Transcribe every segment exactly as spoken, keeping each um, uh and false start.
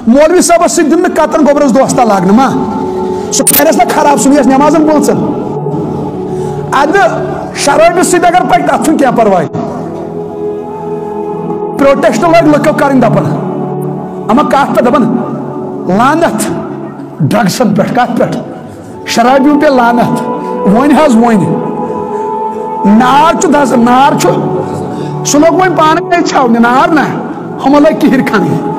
مولوی صٲبس سۭتۍ دِن نہٕ کتن گوٚبرس دوستا لاگنہٕ ما۔ سُہ کرٮ۪س نہ خراب، سُہ نِیَس نٮ۪مازن پانٛژن۔ ادٕ شرٲبہِ سۭتۍ اگر پکہِ، تتھ چھُنہٕ کینٛہہ پرواے۔ پروٹیسٹ لٲگۍ لُکو کرٕنۍ، دپان، اما کتھ پٮ۪ٹھ؟ دپان، لعنت ڈرگسن پٮ۪ٹھ۔ کتھ پٮ۪ٹھ؟ شرابیوں پہ لعنت۔ وۄنۍ حظ وۄنۍ۔ نار چھُ دز-، نار چھُ۔ سُہ لوٚگ وۄنۍ پانہٕ گٔے چھاونہِ، نار نہ۔ ہُمن لٲگۍ کِہِرۍ کھنٕنۍ۔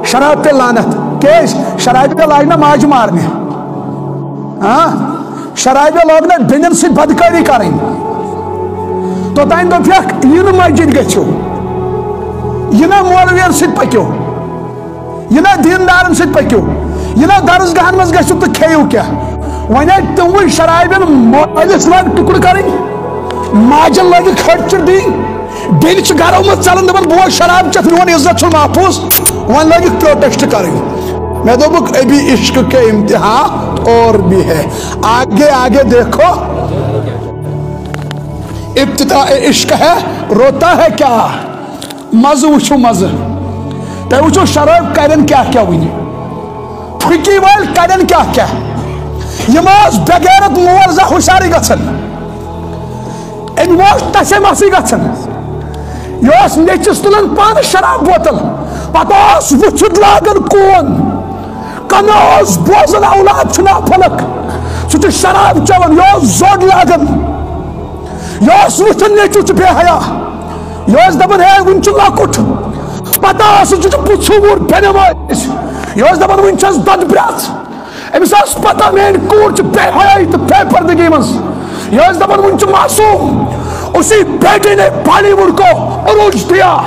شراب پہ لعنت۔ کیازِ؟ شرابہِ لاج نہ ماجہِ مارنہِ۔ ہاں؟ شرابہِ لوگ نہ بیٚنٮ۪ن سۭتۍ بدکٲری کرٕنۍ۔ توٚتام دوٚپکھ، یہِ نہٕ مسجد گٔژھِو۔ یہِ نہ مولوین سۭتۍ پٔکِو۔ یہِ نہ دیٖندارن سۭتۍ پٔکِو، یہِ نہ درسگاہن منٛز گٔژھِو تہٕ کھیٚیِو کیٛاہ۔ وۄنۍ آے تِموٕے شرابٮ۪ن مٲلِس لٲگۍ ٹُکڑٕ کرٕنۍ، ماجن لٲگِکھ ہٹچہِ دِنۍ، بیٚنہِ چھِ گرو منٛز ژلان، دپان، بہٕ اوس شراب چٮ۪تھ، میون عزت چھُنہٕ محفوظ، وۄنۍ لٲگِکھ پروٹیسٹ کرٕنۍ۔ مےٚ دوٚپُکھ، ابھی عشق کے امتحان اور بھی ہے، آگے آگے دیکھو، ابتدا عشق ہے، روتا ہے کیا؟ مزٕ وٕچھِو مزٕ۔ تُہۍ وٕچھِو شرٲبۍ کَرن کیٛاہ کیٛاہ وٕنہِ۔ پھُکی وٲلۍ کَرن کیٛاہ کیٛاہ۔ یِم ٲس بے غیرت مول زا ہُشارٕے گژھان۔ أمۍ اوس ٹَسے مَسٕے گژھان۔ یہِ اوس نیٚچِس تُلان پانہٕ شراب بوتل۔ پَتہٕ اوس وٕچھِتھ لاگان کوٗن۔ کَنہٕ اوس بوزان اولاد چھُ نافلک۔ سُہ چھُ شراب چٮ۪وان۔ یہِ اوس زوٚڈ لاگان۔ یہِ اوس وٕچھان نیٚچوٗ چھُ بے حیا۔ یہِ اوس دَپان، ہے، وٕنہِ چھُ لۄکُٹ۔ پَتہ ٲسٕس، یہِ چھُ پُژھوٗر بے نمٲز۔ یہِ اوس دَپان، وٕنہِ چھَس دۄدٕ برٛٮ۪ژھ۔ أمِس ٲس پَتہ، میٛٲنۍ کوٗر چھِ بے حیائی تہٕ بے پردگی منٛز۔ یہِ اوس دَپان، وٕنہِ چھُ معصوٗم۔ اسی بیٹے نے بالی ووڈ کو عروج دیا،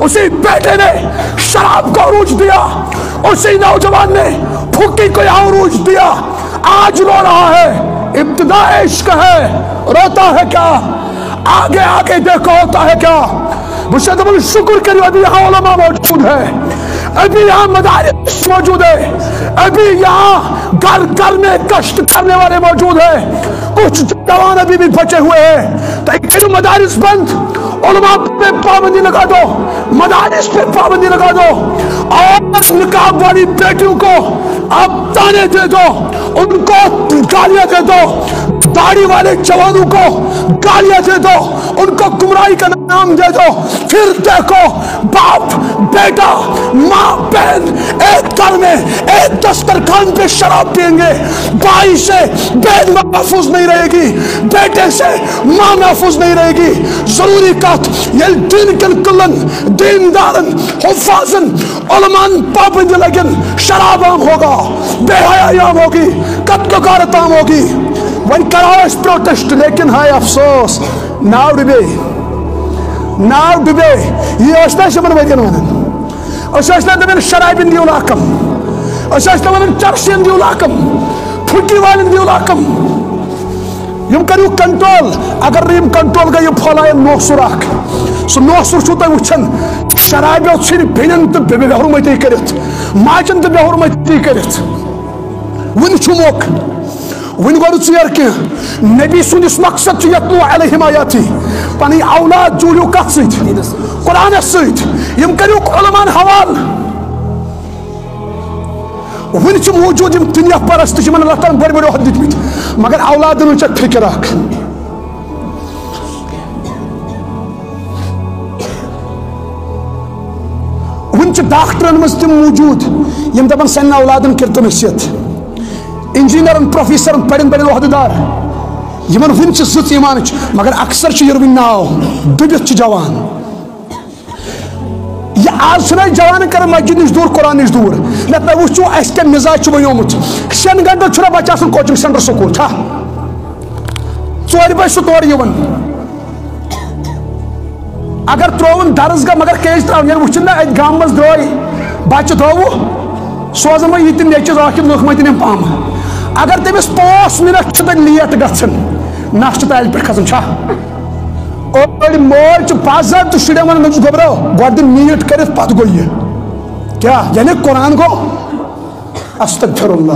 اسی بیٹے نے شراب کو عروج دیا، اسی نوجوان نے پھکی کو عروج دیا۔ آج رو رہا ہے، ابتدا عشق ہے، روتا ہے کیا؟ آگے آگے دیکھو ہوتا ہے کیا؟ بہٕ چھُس دَپان، شُکُر کٔرِو، ابھی یہاں علماء موجود ہے، ابھی یہاں مدارس موجود ہے، ابھی یہاں گھر گھر میں کشت کرنے والے موجود ہیں، کچھ جوان ابھی بھی بچے ہوئے ہیں۔ تُہۍ کٔرِو مدارس بند، علماء پہ پابندی لگا دو، مدارس پہ پابندی لگا دو، اور نقاب والی بیٹیوں کو آپ تانے دے دو، ان کو گالیاں دے دو، داڑھی والے جوانوں کو گالیاں دے دو، ان کو گمراہی کا نام دے دو۔ پھر دیکھو، باپ، بیٹا، ماں، بہن ایک گھر میں ایک دسترخوان پہ شراب پئیں گے، بھائی سے بہن محفوظ نہیں رہے گی، بیٹے سے ماں محفوظ نہیں رہے گی۔ ضروری کتھ، ییٚلہِ دین کٮ۪ن قلعن، دیندارن، حفاظن، علماءن پابندی لگن، شراب عام ہوگا، بے حیائی عام ہوگی، قتل و غارت عام ہوگی۔ وۄنۍ کرو أسۍ پروٹیسٹ، لیکن ہائے افسوس، ناو ڈُبے، ناو ڈُبے۔ یہِ ٲسۍ نہٕ أسۍ یِمن ؤرین ونان۔ أسۍ ٲسۍ نہٕ دپان شرابین دِیِو لاکم، أسۍ ٲسۍ نہٕ ونان چرسین دِیِو لاکم، پھُکی والٮ۪ن دِیِو لاکم۔ یِم کٔرِو کنٹرول۔ اگر نہٕ یِم کنٹرول گٔے، یِم پھٔہلایَن نوسُر اکھ۔ سُہ نوسُر چھُو تُہۍ وٕچھان، شرابیو ژھٕنۍ بیٚنٮ۪ن تہٕ بے-، بے حرمتی کٔرِتھ، ماجن تہٕ بے حرمتی کٔرِتھ۔ وُنہِ چھُ موقعہٕ، وُنہِ گوٚو نہٕ ژیر کینٛہہ۔ نبی سُنٛد یُس مقصد چھُ، یتلو علیہم آیاتی، پنٕنۍ اولاد جوٗڑِو کتھ سۭتۍ؟ قرآنس سۭتۍ۔ یِم کٔرِو علماءن حوالہٕ۔ وُنہِ چھِ موجود یِم دُنیا پرست، یِمن اللہ تعالیٰ ہن بٔڑۍ بٔڑۍ عہدٕ دِتمٕتۍ، مگر اولادن ہٕنٛز چھےٚ فکر اکھ۔ وُنہِ چھِ ڈاکٹرن منٛز تِم موجود، یِم دپان، سانٮ۪ن اولادن کٔرتو نصیحت۔ انجینئرن، پروفیسرن، بڑٮ۪ن بڑٮ۪ن عہدٕ دار، یِمن وُنہِ چھِ زٕژ ایمانٕچ، مگر اکثر چھُ یِروٕنۍ ناو، ڈُبِتھ چھُ جوان۔ یہِ آز چھُنہٕ أسۍ جوانن کران مسجد نِش دوٗر، قرآن نِش دوٗر۔ مےٚ تۄہہِ وٕچھِو، اَسہِ کیٛاہ مِزاج چھُ بنیومُت۔ شٮ۪ن گنٹن چھُنہ بچہٕ آسان کوچنگ سینٹر سکوٗل چھا؟ ژورِ بجہِ چھُ تورٕ یِوان۔ اگر ترٛووُن درس گاہ، مگر کیٛازِ ترٛاوُن؟ ییٚلہِ وٕچھُن نہ اَتہِ گامہٕ منٛز درٛاے بچہٕ دَوُہ، سوزان وۄنۍ یہِ تہِ نیٚچِس ٲخِر لُکھ مہ دِن یِم پامہٕ۔ اگر تٔمِس پانٛژھ منٹ چھِ تَتہِ لیٹ گژھان، نہ چھُ تَلہِ پٮ۪ٹھ کھسان چھا؟ أڑۍ مٲلۍ چھِ باضٲبطہٕ شُرٮ۪ن وَنان، "نہ چھُ گوٚبرو، گۄڈٕ دِ نیٖٹ کٔرِتھ، پَتہٕ گوٚو یہِ۔" کیٛاہ؟ یعنی قرآن گوٚو؟ استغفر اللہ۔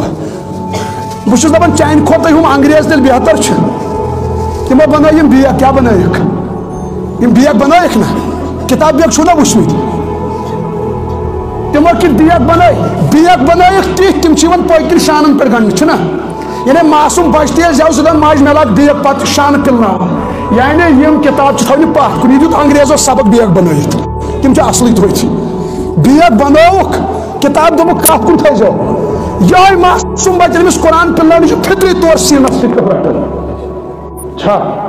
بہٕ چھُس دَپان، چانہِ کھۄتہٕ ہُم انگریز تیٚلہِ بہتر چھِ۔ تِمو بَنٲے یِم بیگ، کیٛاہ بَنٲیِکھ؟ یِم بیگ بَنٲیِکھ نہ؟ کِتاب بیگ چھُو نہ وٕچھمٕتۍ؟ تِمو کِتھ بیگ بنٲے؟ بیگ بنٲیِکھ تِتھۍ، تِم چھِ یِوان پٔتۍ کِنۍ شانن پٮ۪ٹھ گنٛڈنہٕ، چھِنہ؟ یعنی معصوم بچہٕ تہِ ییٚلہِ زٮ۪و سُہ دَپان ماجہِ مےٚ لاگ بیگ، پتہٕ شانہٕ پِلناوان۔ یعنی یِم کِتاب چھِ تھاونہِ پتھ کُن، یہِ دیُت انگریزو سبق بیگ بنٲیِتھ۔ تِم چھِ اصلٕے تھوٚومٕتۍ۔ بیگ بنٲوُکھ، کِتاب دوٚپُکھ کتھ کُن تھٲیزیو۔ یِہوٚے معصوم بچہٕ، أمِس قرآن پِلناونہٕ چھُ فطری طور سیٖنس سۭتۍ رٹان۔ چھا؟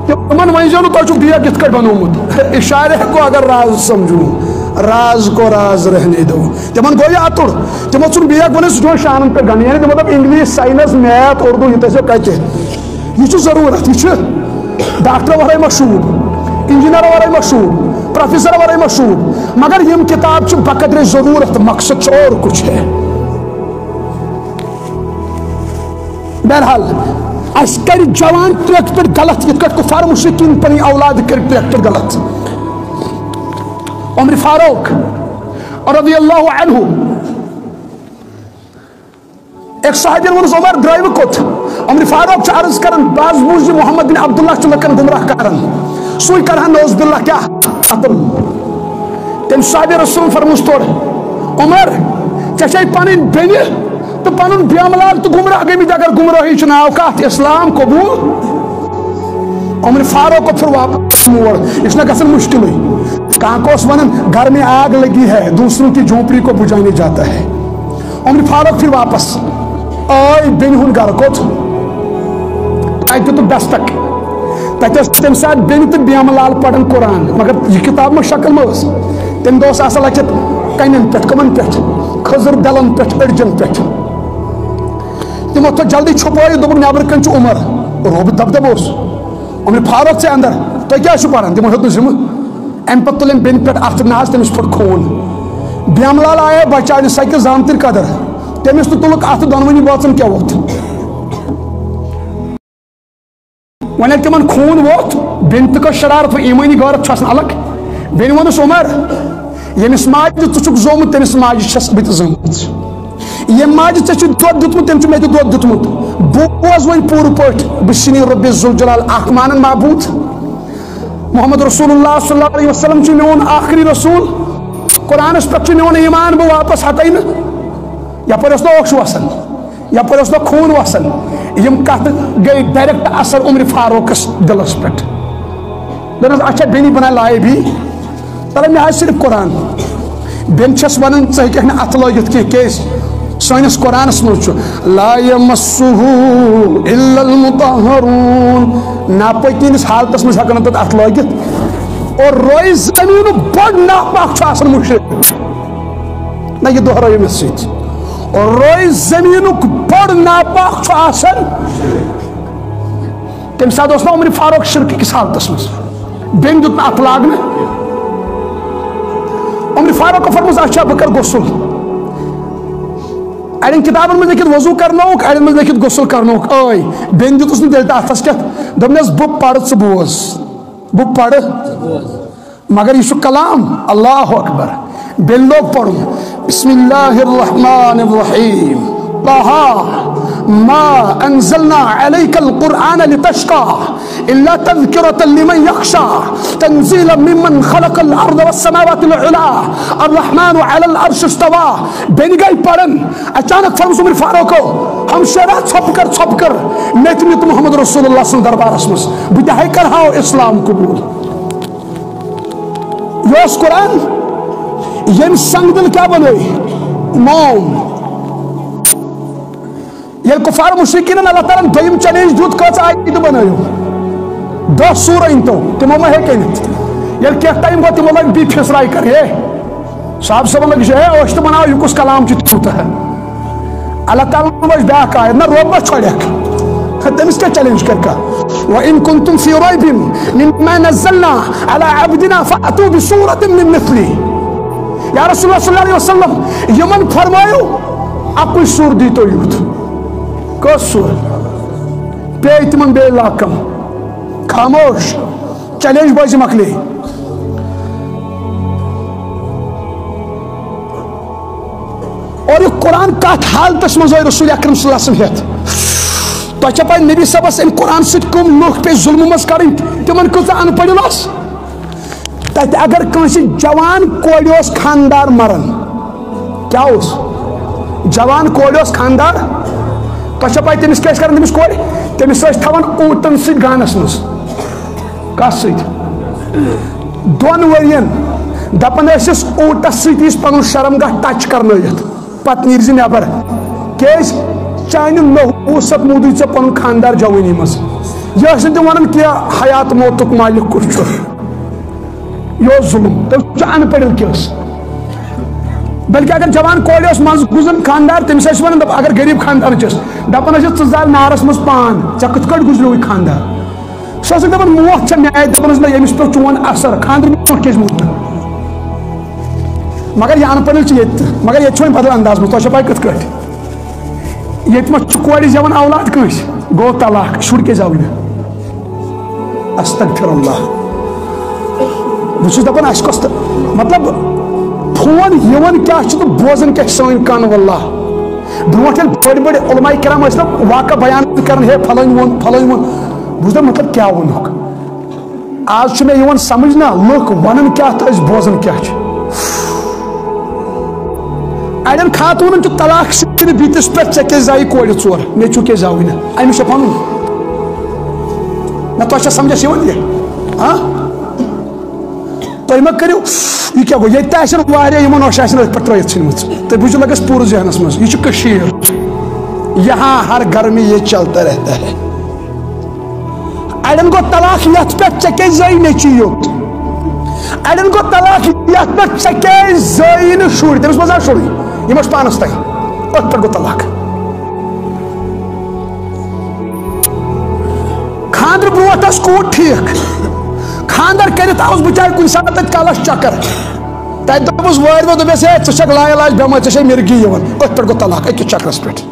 تِمن ؤنۍ زیو نہٕ تۄہہِ چھُو بیگ کِتھ کٲٹھۍ بنوومُت۔ اشارے کو اگر راز سمجھو، راز کو راز رہنے دو۔ تِمن گوٚو یہِ اَتُر۔ تِمو ژھُن بیگ بنٲوِتھ، سُہ چھُ وۄنۍ شانن پٮ۪ٹھ گنٛڈان۔ یعنی تِمو دوٚپ، انگلش، ساینس، میتھ، اردو، یہِ تھٲیزیو کتہِ؟ یہِ چھُ ضروٗرت، یہِ چھُ ڈاکٹر ورٲے مشہوٗر، انجینئر ورٲے مشہوٗر، پروفیسر ورٲے مشہوٗر، مگر یِم کِتاب چھِ بقدرِ ضروٗرت، مقصد چھُ اور کچھ ہے۔ بہرحال، اسہِ کرِ جوان تریکھ پٮ۪ٹھ غلط، یِتھ کٲٹھۍ کفار مشرکین پنٕنۍ اولاد کٔرۍ تریکھ پٮ۪ٹھ غلط۔ عمر فاروق رضی اللہ عنہ، ایک صحابی ووٚنُس، عمر، درٛٲیوٕ کوٚت؟ عمر فاروق چھُ عرض کران، بہٕ حظ بوٗز یہِ محمد بن عبداللہ چھُ لُکن گمراہ کران، سُے کرہا نعوذ باللہ کیٛاہ قتل۔ تٔمۍ صحابی رسول فرموس تورٕ، عمر، ژےٚ چھے پنٕنۍ بیٚنہِ تہٕ پنُن بیمہٕ لال تہٕ گمراہ گٔمٕتۍ، اگر گمراہی چھُ ناو کتھ اسلام قبول۔ عمر فاروق پھر واپس موڑ، یہِ چھُنہ گژھان مشکلٕے۔ کانٛہہ اوس ونان، گھر میں آگ لگی ہے، دوسروں کی جھونپڑی کو بجھانے جاتا ہے۔ عمر فاروق پھر واپس آے بیٚنہِ ہُنٛد گرٕ کوٚت؟ تتہِ دیُتُکھ دستک۔ تتہِ ٲس تمہِ ساتہٕ بیٚنہِ تہٕ بیمہٕ لال پران قرآن، مگر یہِ کتاب ما شکل ما ٲس؟ تمہِ دۄہ اوس آسان لٔچھِتھ کنٮ۪ن پٮ۪ٹھ، کمن پٮ۪ٹھ؟ کھٔزٕر دلن پٮ۪ٹھ، أڈجن پٮ۪ٹھ۔ تِمو تھوٚو جلدی چھُپٲیِتھ، دوٚپُکھ، "نٮ۪برٕ کنہِ چھُ عمر۔" رعب دبدب اوس۔ عمر فاروق ژےٚ اندر، تُہۍ کیٛازِ چھِو پران؟ تِمو ہیوٚت نہٕ ذمہٕ۔ امہِ پتہٕ تُل أمۍ بیٚنہِ پٮ۪ٹھ اتھٕ، نہ حظ، تٔمِس پھوٚٹ خوٗن۔ بیمہٕ لال آیے بچاونہِ، سۄ کِژھ زامتٕرۍ قدر۔ تٔمِس تہٕ تُلُکھ اتھٕ، دۄنوٕنی بٲژن کیٛاہ ووٚتھ۔ وۄنۍ ییٚلہِ تِمن خوٗن ووٚتھ، بیٚنہِ تہِ کٔر شرارت، وۄنۍ ایٖمٲنی غٲرت چھُ آسان الگ۔ بیٚنہِ ووٚنُس، عمر، ییٚمِس ماجہِ ژٕ چھُکھ زومُت، تٔمِس ماجہِ چھَس بہٕ تہِ زٲمٕژ۔ ییٚمۍ ماجہِ ژےٚ چھُ دۄد دیُتمُت، تٔمۍ چھُ مےٚ تہِ دۄد دیُتمُت۔ بوز وۄنۍ پوٗرٕ پٲٹھۍ، بہٕ چھُس نہٕ رۄبِ ذوالجلال اکھ مانان معبوٗد۔ محمد رسول اللہ صلی اللہ علیہ وسلم چھُ میون آخری رسول۔ قرآنس پٮ۪ٹھ چھُ میون ایمان، بہٕ واپس ہٹے نہٕ۔ یپٲرۍ اوس نہٕ اوکش وسان، یپٲرۍ اوس نہٕ خوٗن وسان۔ یِم کتھٕ گٔے ڈائریکٹ اثر عمر فاروقس دلس پٮ۪ٹھ۔ دوٚپنس، اچھا، بیٚنہِ بناے لایے بی؟ تَلہٕ مےٚ حظ صرف قرآن۔ بیٚنہِ چھَس وَنان، ژٕ ہیٚکَکھ نہٕ اَتھٕ لٲگِتھ کینٛہہ، کیٛازِ؟ سٲنِس قرآنَس منٛز چھُ، "لا یمسہ الا المطہرون"، ناپٲکی ہِنٛدِس حالتَس منٛز ہٮ۪کَن نہٕ تَتھ اَتھٕ لٲگِتھ۔ اور رویہِ زٔمیٖنُک بوٚڑ ناپاک چھُ آسان مُشرِک۔ نہ، یہِ دۄہرٲیِو مےٚ سۭتۍ۔ رویہِ زٔمیٖنُک بوٚڑ ناپاک چھُ آسان۔ تَمہِ ساتہٕ اوس نہ عمر فاروق شرکہٕ کِس حالتس منٛز، بیٚنہِ دیُت نہٕ اَتھٕ لاگنہٕ۔ عمر فاروق فرموس، "اچھا، بہٕ کرٕ غسل۔" اَڑٮ۪ن کِتابن منٛز لیکھِتھ وضو کرنووُکھ، اَڑٮ۪ن منٛز لیکھِتھ غسل کرنووُکھ۔ ٲے، بیٚنہِ دیُتُس نہٕ تیٚلہِ تہِ اَتھس کٮ۪تھ، دوٚپنس، "بہٕ پرٕ، ژٕ بوز، بہٕ پرٕ۔" مگر یہِ چھُ کلام، اللہ اکبر۔ بیٚیہِ لوگ پرُن، بسم اللہ الرحمن الرحیم، طہ، ما انزلنا علیک القرآن لتشقی، الا تذکرۃ لمن یخشی، تنزیلا ممن خلق الارض والسماوات العلی، الرحمن علی العرش استوی۔ بیٚنہِ گٔے پرن، اچانک فرموس عمر فاروقو، "ہمشیرا، ژھۄپہٕ کر، ژھۄپہٕ کر، مےٚ تہِ نیُت محمد رسول اللہ سٕنٛدِ دربارس منٛز، بہٕ تہِ ہے کرہاو اسلام قبول۔" یہِ اوس قرآن، ییٚمۍ سنگ دِل کیٛاہ بنٲے؟ موم۔ ییٚلہِ کفار مشرکیٖنن اللہ تعالیٰ ہن دوٚیِم چیلنج دیُت، کٔژ آیتہٕ بنٲیِو؟ دَہ سوٗرٕ أنۍ تو، تِمو ما ہیٚکہِ أنِتھ؟ ییٚلہِ کینٛہہ ٹایم گوٚو، تِمو لٲگۍ بیٚیہِ پھِسراے کرٕنۍ، ہے، صاحب صٲبن لٲگۍ، ہے، أسۍ تہِ بناوو، یہِ کُس کلام چھُ تیوٗتاہ؟ اللہ تعالیٰ ہن وٕچھ بیٛاکھ آیت، نہ، رۄب ما چھۄڑٮ۪کھ؟ تٔمِس کیٛاہ چیلنج کرِ کانٛہہ؟ وَإِن كُنتُمْ فِي رَيْبٍ مِّمَّا نَزَّلْنَا عَلَىٰ عَبْدِنَا فَأْتُوا بِسُورَةٍ مِّن مِّثْلِهِ۔ یا رسول اللہ صلی اللہ علیہ وسلم، یِمن فرمٲیِو، اَکُے سوٗر دیٖتو یوٗت۔ کٔژ سوٗر؟ پیٚیہِ تِمن بیٚیہِ لاکم۔ خاموش۔ چیلنج بٲزی مۄکلے۔ اور یہِ قرآن کتھ حالتس منٛز آے رسول اکرم صلی اللہ علیہ وسلم ہٮ۪تھ؟ تۄہہِ چھا پاے نبی صٲبس امہِ قرآن سۭتۍ کٕم لُکھ پیٚیہِ ظلمہٕ منٛز کڑٕنۍ؟ تِمن کۭژاہ ان پڑھ ٲس؟ تتہِ اگر کٲنٛسہِ جوان کورِ اوس خاندار مران، کیٛاہ اوس؟ جوان کورِ اوس خاندار۔ تۄہہِ چھا پَے تٔمِس کیٛاہ ٲسۍ کران؟ تٔمِس کورِ، تٔمِس ٲسۍ تھاوان اوٗنٹن سۭتۍ گانس منٛز۔ کس سۭتۍ؟ دۄن ؤرین۔ دپان ٲسِس، اوٗنٹس سۭتۍ ییٖس پنُن شرم گاہ ٹچ کرنٲوِتھ، پتہٕ نیٖرزِ نٮ۪بر۔ کیٛازِ؟ چانہِ نحوست موٗدٕے ژےٚ پنُن خاندار جوٲنی منٛز۔ یہِ ٲسۍ نہٕ تِم ونان کینٛہہ، حیات موتُک مالک کُس چھُ؟ یہِ اوس ظُلُم۔ تٔمِس چھُ اَن پَڑھِل کیس۔ بلکہِ اگر جوان کورِ اوس منٛزٕ گُزران خاندار، تٔمِس ٲسۍ ونان، دَپ-، اگر غریٖب خاندارٕچ ٲس، دپان ٲسِس، "ژٕ زال نارس منٛز پان، ژےٚ کِتھ کٲٹھۍ گُزریووُے خاندار؟" سُہ اوس دپان، "موت چھےٚ میٛانہِ"، دپان ٲسۍ، "نہ، ییٚمِس پیوٚو چون اثر، خاندرٕ برونٛٹھ کیٛازِ موٗد نہٕ؟" مگر یہِ اَن پَڑھِل چھِ ییٚتہِ تہِ، مگر ییٚتہِ چھُ وۄنۍ بدل انداز منٛز، تۄہہِ چھو پَے کِتھ کٲٹھۍ؟ ییٚتہِ ما چھُ کورِ زٮ۪وان اولاد کٲنٛسہِ؟ گوٚو طلاق، شُر کیٛازِ زاوٕے نہٕ؟ استغفر اللہ۔ بہٕ چھُس دَپان، اَسہِ کۄس تہٕ، مطلب، فون یِوان کیٛاہ چھُ تہٕ بوزان کیٛاہ چھِ سٲنۍ کَن، واللہ۔ برونٛٹھ ییٚلہِ بٔڑۍ بٔڑۍ علماء کرام ٲسۍ نہ واقعہ بیان کران، ہے، فلٲنۍ ووٚن، فلٲنۍ ووٚن، بہٕ چھُس دَپان، مطلب، کیٛاہ ووٚنُکھ؟ آز چھُ مےٚ یِوان سمجھ نہ، لُکھ وَنان کیٛاہ تہٕ أسۍ بوزان کیٛاہ چھِ۔ اَڑٮ۪ن خاتوٗنن چھُ طلاق صرف بیٚیِس پٮ۪ٹھ، "ژےٚ کیٛازِ زایہِ کورِ ژور؟ نیٚچوٗ کیٛازِ زاوٕے نہٕ؟" أمِس چھُ پَنُن۔ نہ تۄہہِ چھا سمجھس یِوان یہِ؟ ہاں؟ تُہۍ مہ کٔرِو، یہِ کیٛاہ گوٚو؟ ییٚتہِ تہِ آسن واریاہ یِمن نۄشہِ آسن أتھۍ پٮ۪ٹھ ترٲیِتھ ژھٕنمٕژ۔ تُہۍ بوٗزِو لگس پوٗرٕ ذہنس منٛز، یہِ چھُ کٔشیٖر۔ یہاں ہر گھر میں یہ چلتا رہتا ہے۔ اڑٮ۪ن گوٚو طلاق یتھ پٮ۪ٹھ، "ژےٚ کیٛازِ زٲیی نیٚچی یوت؟" اڑٮ۪ن گوٚو طلاق یتھ پٮ۪ٹھ، "ژےٚ کیٛازِ زٲیی نہٕ شُرۍ؟" تٔمِس منٛز آو شُرُے، یِم ٲسۍ پانس تام، أتھۍ پٮ۪ٹھ گوٚو طلاق۔ خاندرٕ برونٛٹھ ٲس کوٗر ٹھیٖک، خاندر کٔرِتھ آوُس بہٕ جایہِ کُنہِ ساتہٕ تَتہِ کَلَس چکر، تَتہِ دوٚپُس وٲرۍ وٲرۍ، دوٚپمَس، "ہے، ژٕ چھَکھ لاے علاج بٮ۪مٲرۍ، ژےٚ چھے مِرگی یِوان"، أتھۍ پٮ۪ٹھ گوٚو طلاق أکِس چکرَس پٮ۪ٹھ۔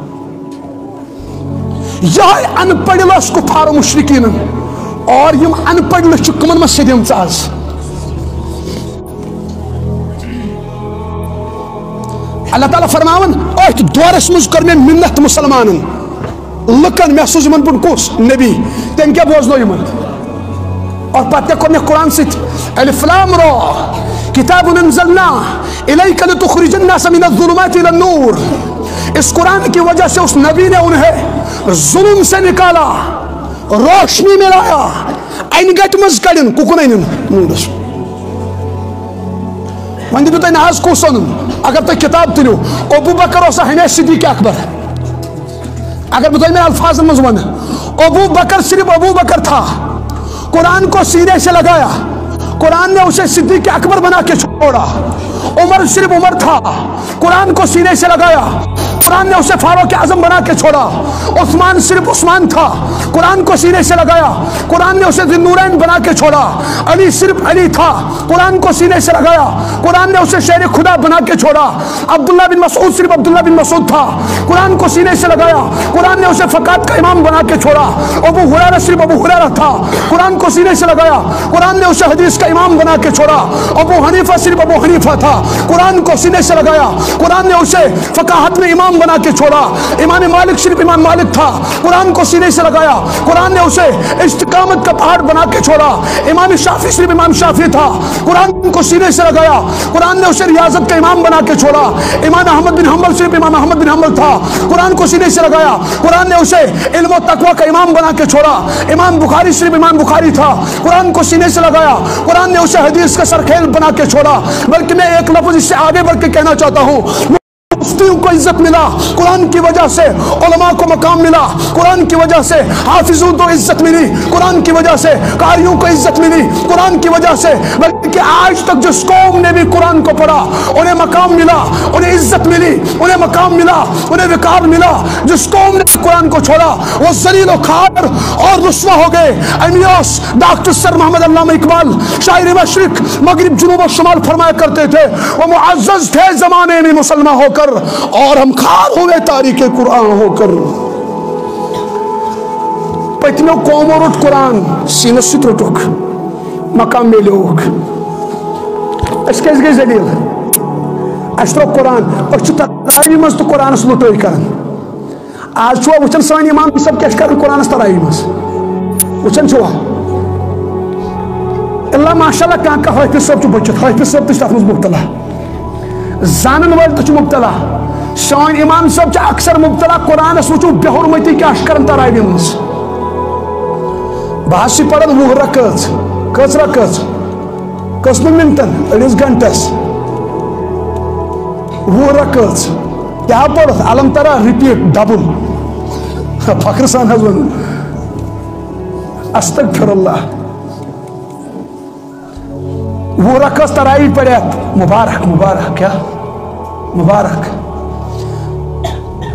یِہوٚے اَن پَڑھ لَس کُفار و مُشرِکیٖنَن، اور یِم اَن پَڑھ لُکھ چھِ، کٕمَن منٛز سیٚدیمژٕ آز؟ اللہ تعالیٰ فرماوان، أتھۍ دورس منٛز کٔر مےٚ مِنت مُسلمانن، لُکن، مےٚ سوٗز یِمن برٛونٛہہ کُس نبی، تٔمۍ کیٛاہ بوزنو یِمن؟ اور پتہٕ کیٛاہ کوٚر مےٚ قرآن سۭتۍ؟ الف لام را، کتاب انزلنا الیک لتخرج الناس من الظلمات الی النور۔ اس قرآن کی وجہ سے اس نبی نے انہیں ظلم سے نکالا، روشنی میں لایا۔ انہِ گٹہِ منٛز کڑن، کُکُن انن؟ نوٗرس۔ وۄنۍ دٔپِو تُہۍ، نہ حظ، کُس اوٚنُن؟ اگر تُہۍ کِتاب تُلِو، ابو بکر اوسا ہمیشہِ صدیق اکبر؟ اگر بہٕ تۄہہِ مےٚ الفاظن منٛز ونہٕ، ابو بکر صرف ابو بکر تھا، قرآن کو سینے سے لگایا، قرآن نے اسے صدیق اکبر بنا کے چھوڑا۔ عمر صرف عمر تھا، قرآن کو سینے سے لگایا، قرآن نے اسے فاروق اعظم بنا کے چھوڑا۔ عثمان صرف عثمان تھا، قرآن کو سینے سے لگایا، قرآن نے اسے ذی النورین بنا کے چھوڑا۔ علی صرف علی تھا، قرآن کو سینے سے لگایا، قرآن نے اسے شیر خدا بنا کے چھوڑا۔ عبداللہ بن مسعود صرف عبداللہ بن مسعود تھا، قرآن کو سینے سے لگایا، قرآن نے اسے فقاہت کا امام بنا کے چھوڑا۔ ابو ہریرہ صرف ابو ہریرہ تھا، قرآن کو سینے سے لگایا، قرآن نے اسے حدیث کا امام بنا کے چھوڑا۔ ابو حنیفہ صرف ابو حنیفہ تھا، قرآن کو سینے سے لگایا، قرآن نے اسے فقاہت میں امام بنا کے چھوڑا۔ امام مالک صرف امام مالک تھا، قرآن کو سینے سے لگایا، قرآن نے اسے استقامت کا پہاڑ بنا کے چھوڑا۔ امام شافعی صرف امام شافعی تھا، قرآن کو سینے سے لگایا، قرآن نے اسے ریاضت کا امام بنا کے چھوڑا۔ امام احمد بن حنبل صرف امام احمد بن حنبل تھا، قرآن کو سینے سے لگایا، قرآن نے اسے علم و تقوی کا امام بنا کے چھوڑا۔ امام بخاری صرف امام بخاری تھا، قرآن کو سینے سے لگایا، قرآن نے اسے حدیث کا سرخیل بنا کے چھوڑا۔ بلکہ میں ایک لفظ اس سے آگے بڑھ کے کہنا چاہتا ہوں، مفتیوں کو عزت ملا، قرآن کی وجہ سے علماء کو مقام ملا، قرآن کی وجہ سے حافظوں کو عزت ملی، قرآن کی وجہ سے قاریوں کو عزت ملی، قرآن کی وجہ سے، بلکہ آج تک جس قوم نے بھی قرآن کو پڑھا، انہیں مقام ملا، انہیں عزت ملی، انہیں مقام ملا، انہیں وقار ملا۔ جس قوم نے قرآن کو چھوڑا، وہ ذلیل و خوار اور رسوا ہو گئے۔ ایم ای ایس، ڈاکٹر سر محمد علامہ اقبال، شاعر مشرق، مغرب، جنوب و شمال فرمایا کرتے تھے، وہ معزز تھے زمانے میں مسلمان ہو کر، اور ہم خوار ہوئے تاریخ قرآن ہو کر۔ پٔتمیو قومو روٚٹ قرآن، سیٖنَس سۭتۍ روٚٹُکھ، مقام میلیوکھ۔ أسۍ کیٛازِ گٔے ذلیل؟ اَسہِ ترٛوو قرآن، أسۍ چھِ تراوی منٛز تہٕ قرآنَس لُٹٲے کران۔ آز چھُوا وٕچھان سٲنۍ امام صٲب کیٛاہ چھِ کران قرآنَس تراوی منٛز؟ وٕچھان چھُوا؟ اللہ ماشاء اللہ، کانٛہہ کانٛہہ حٲفظ صٲب چھُ بٔچِتھ، حٲفظ صٲب تہِ چھُ تَتھ منٛز مُبتلا، زانَن وٲلۍ تہِ چھِ مُبتلا۔ سٲنۍ اِمام صٲب چھِ اکثر مُبتلا، قرآنَس وٕچھِو بے حُرمتی کیٛاہ چھُ کران تراویح منٛز۔ بہٕ حظ چھُس پران وُہ رکٲژ، کٔژ رکٲژ؟ کٔژن مِنٹن؟ أڑِس گھنٹس۔ وُہ رکٲژ۔ کیٛاہ پوٚرُتھ؟ الم ترا، repeat، double۔ فخر سان حظ ووٚن۔ استغفر اللہ۔ وُہ رکٲژ تراویح پرِتھ، مبارک، مبارک، کیٛاہ؟ مبارک۔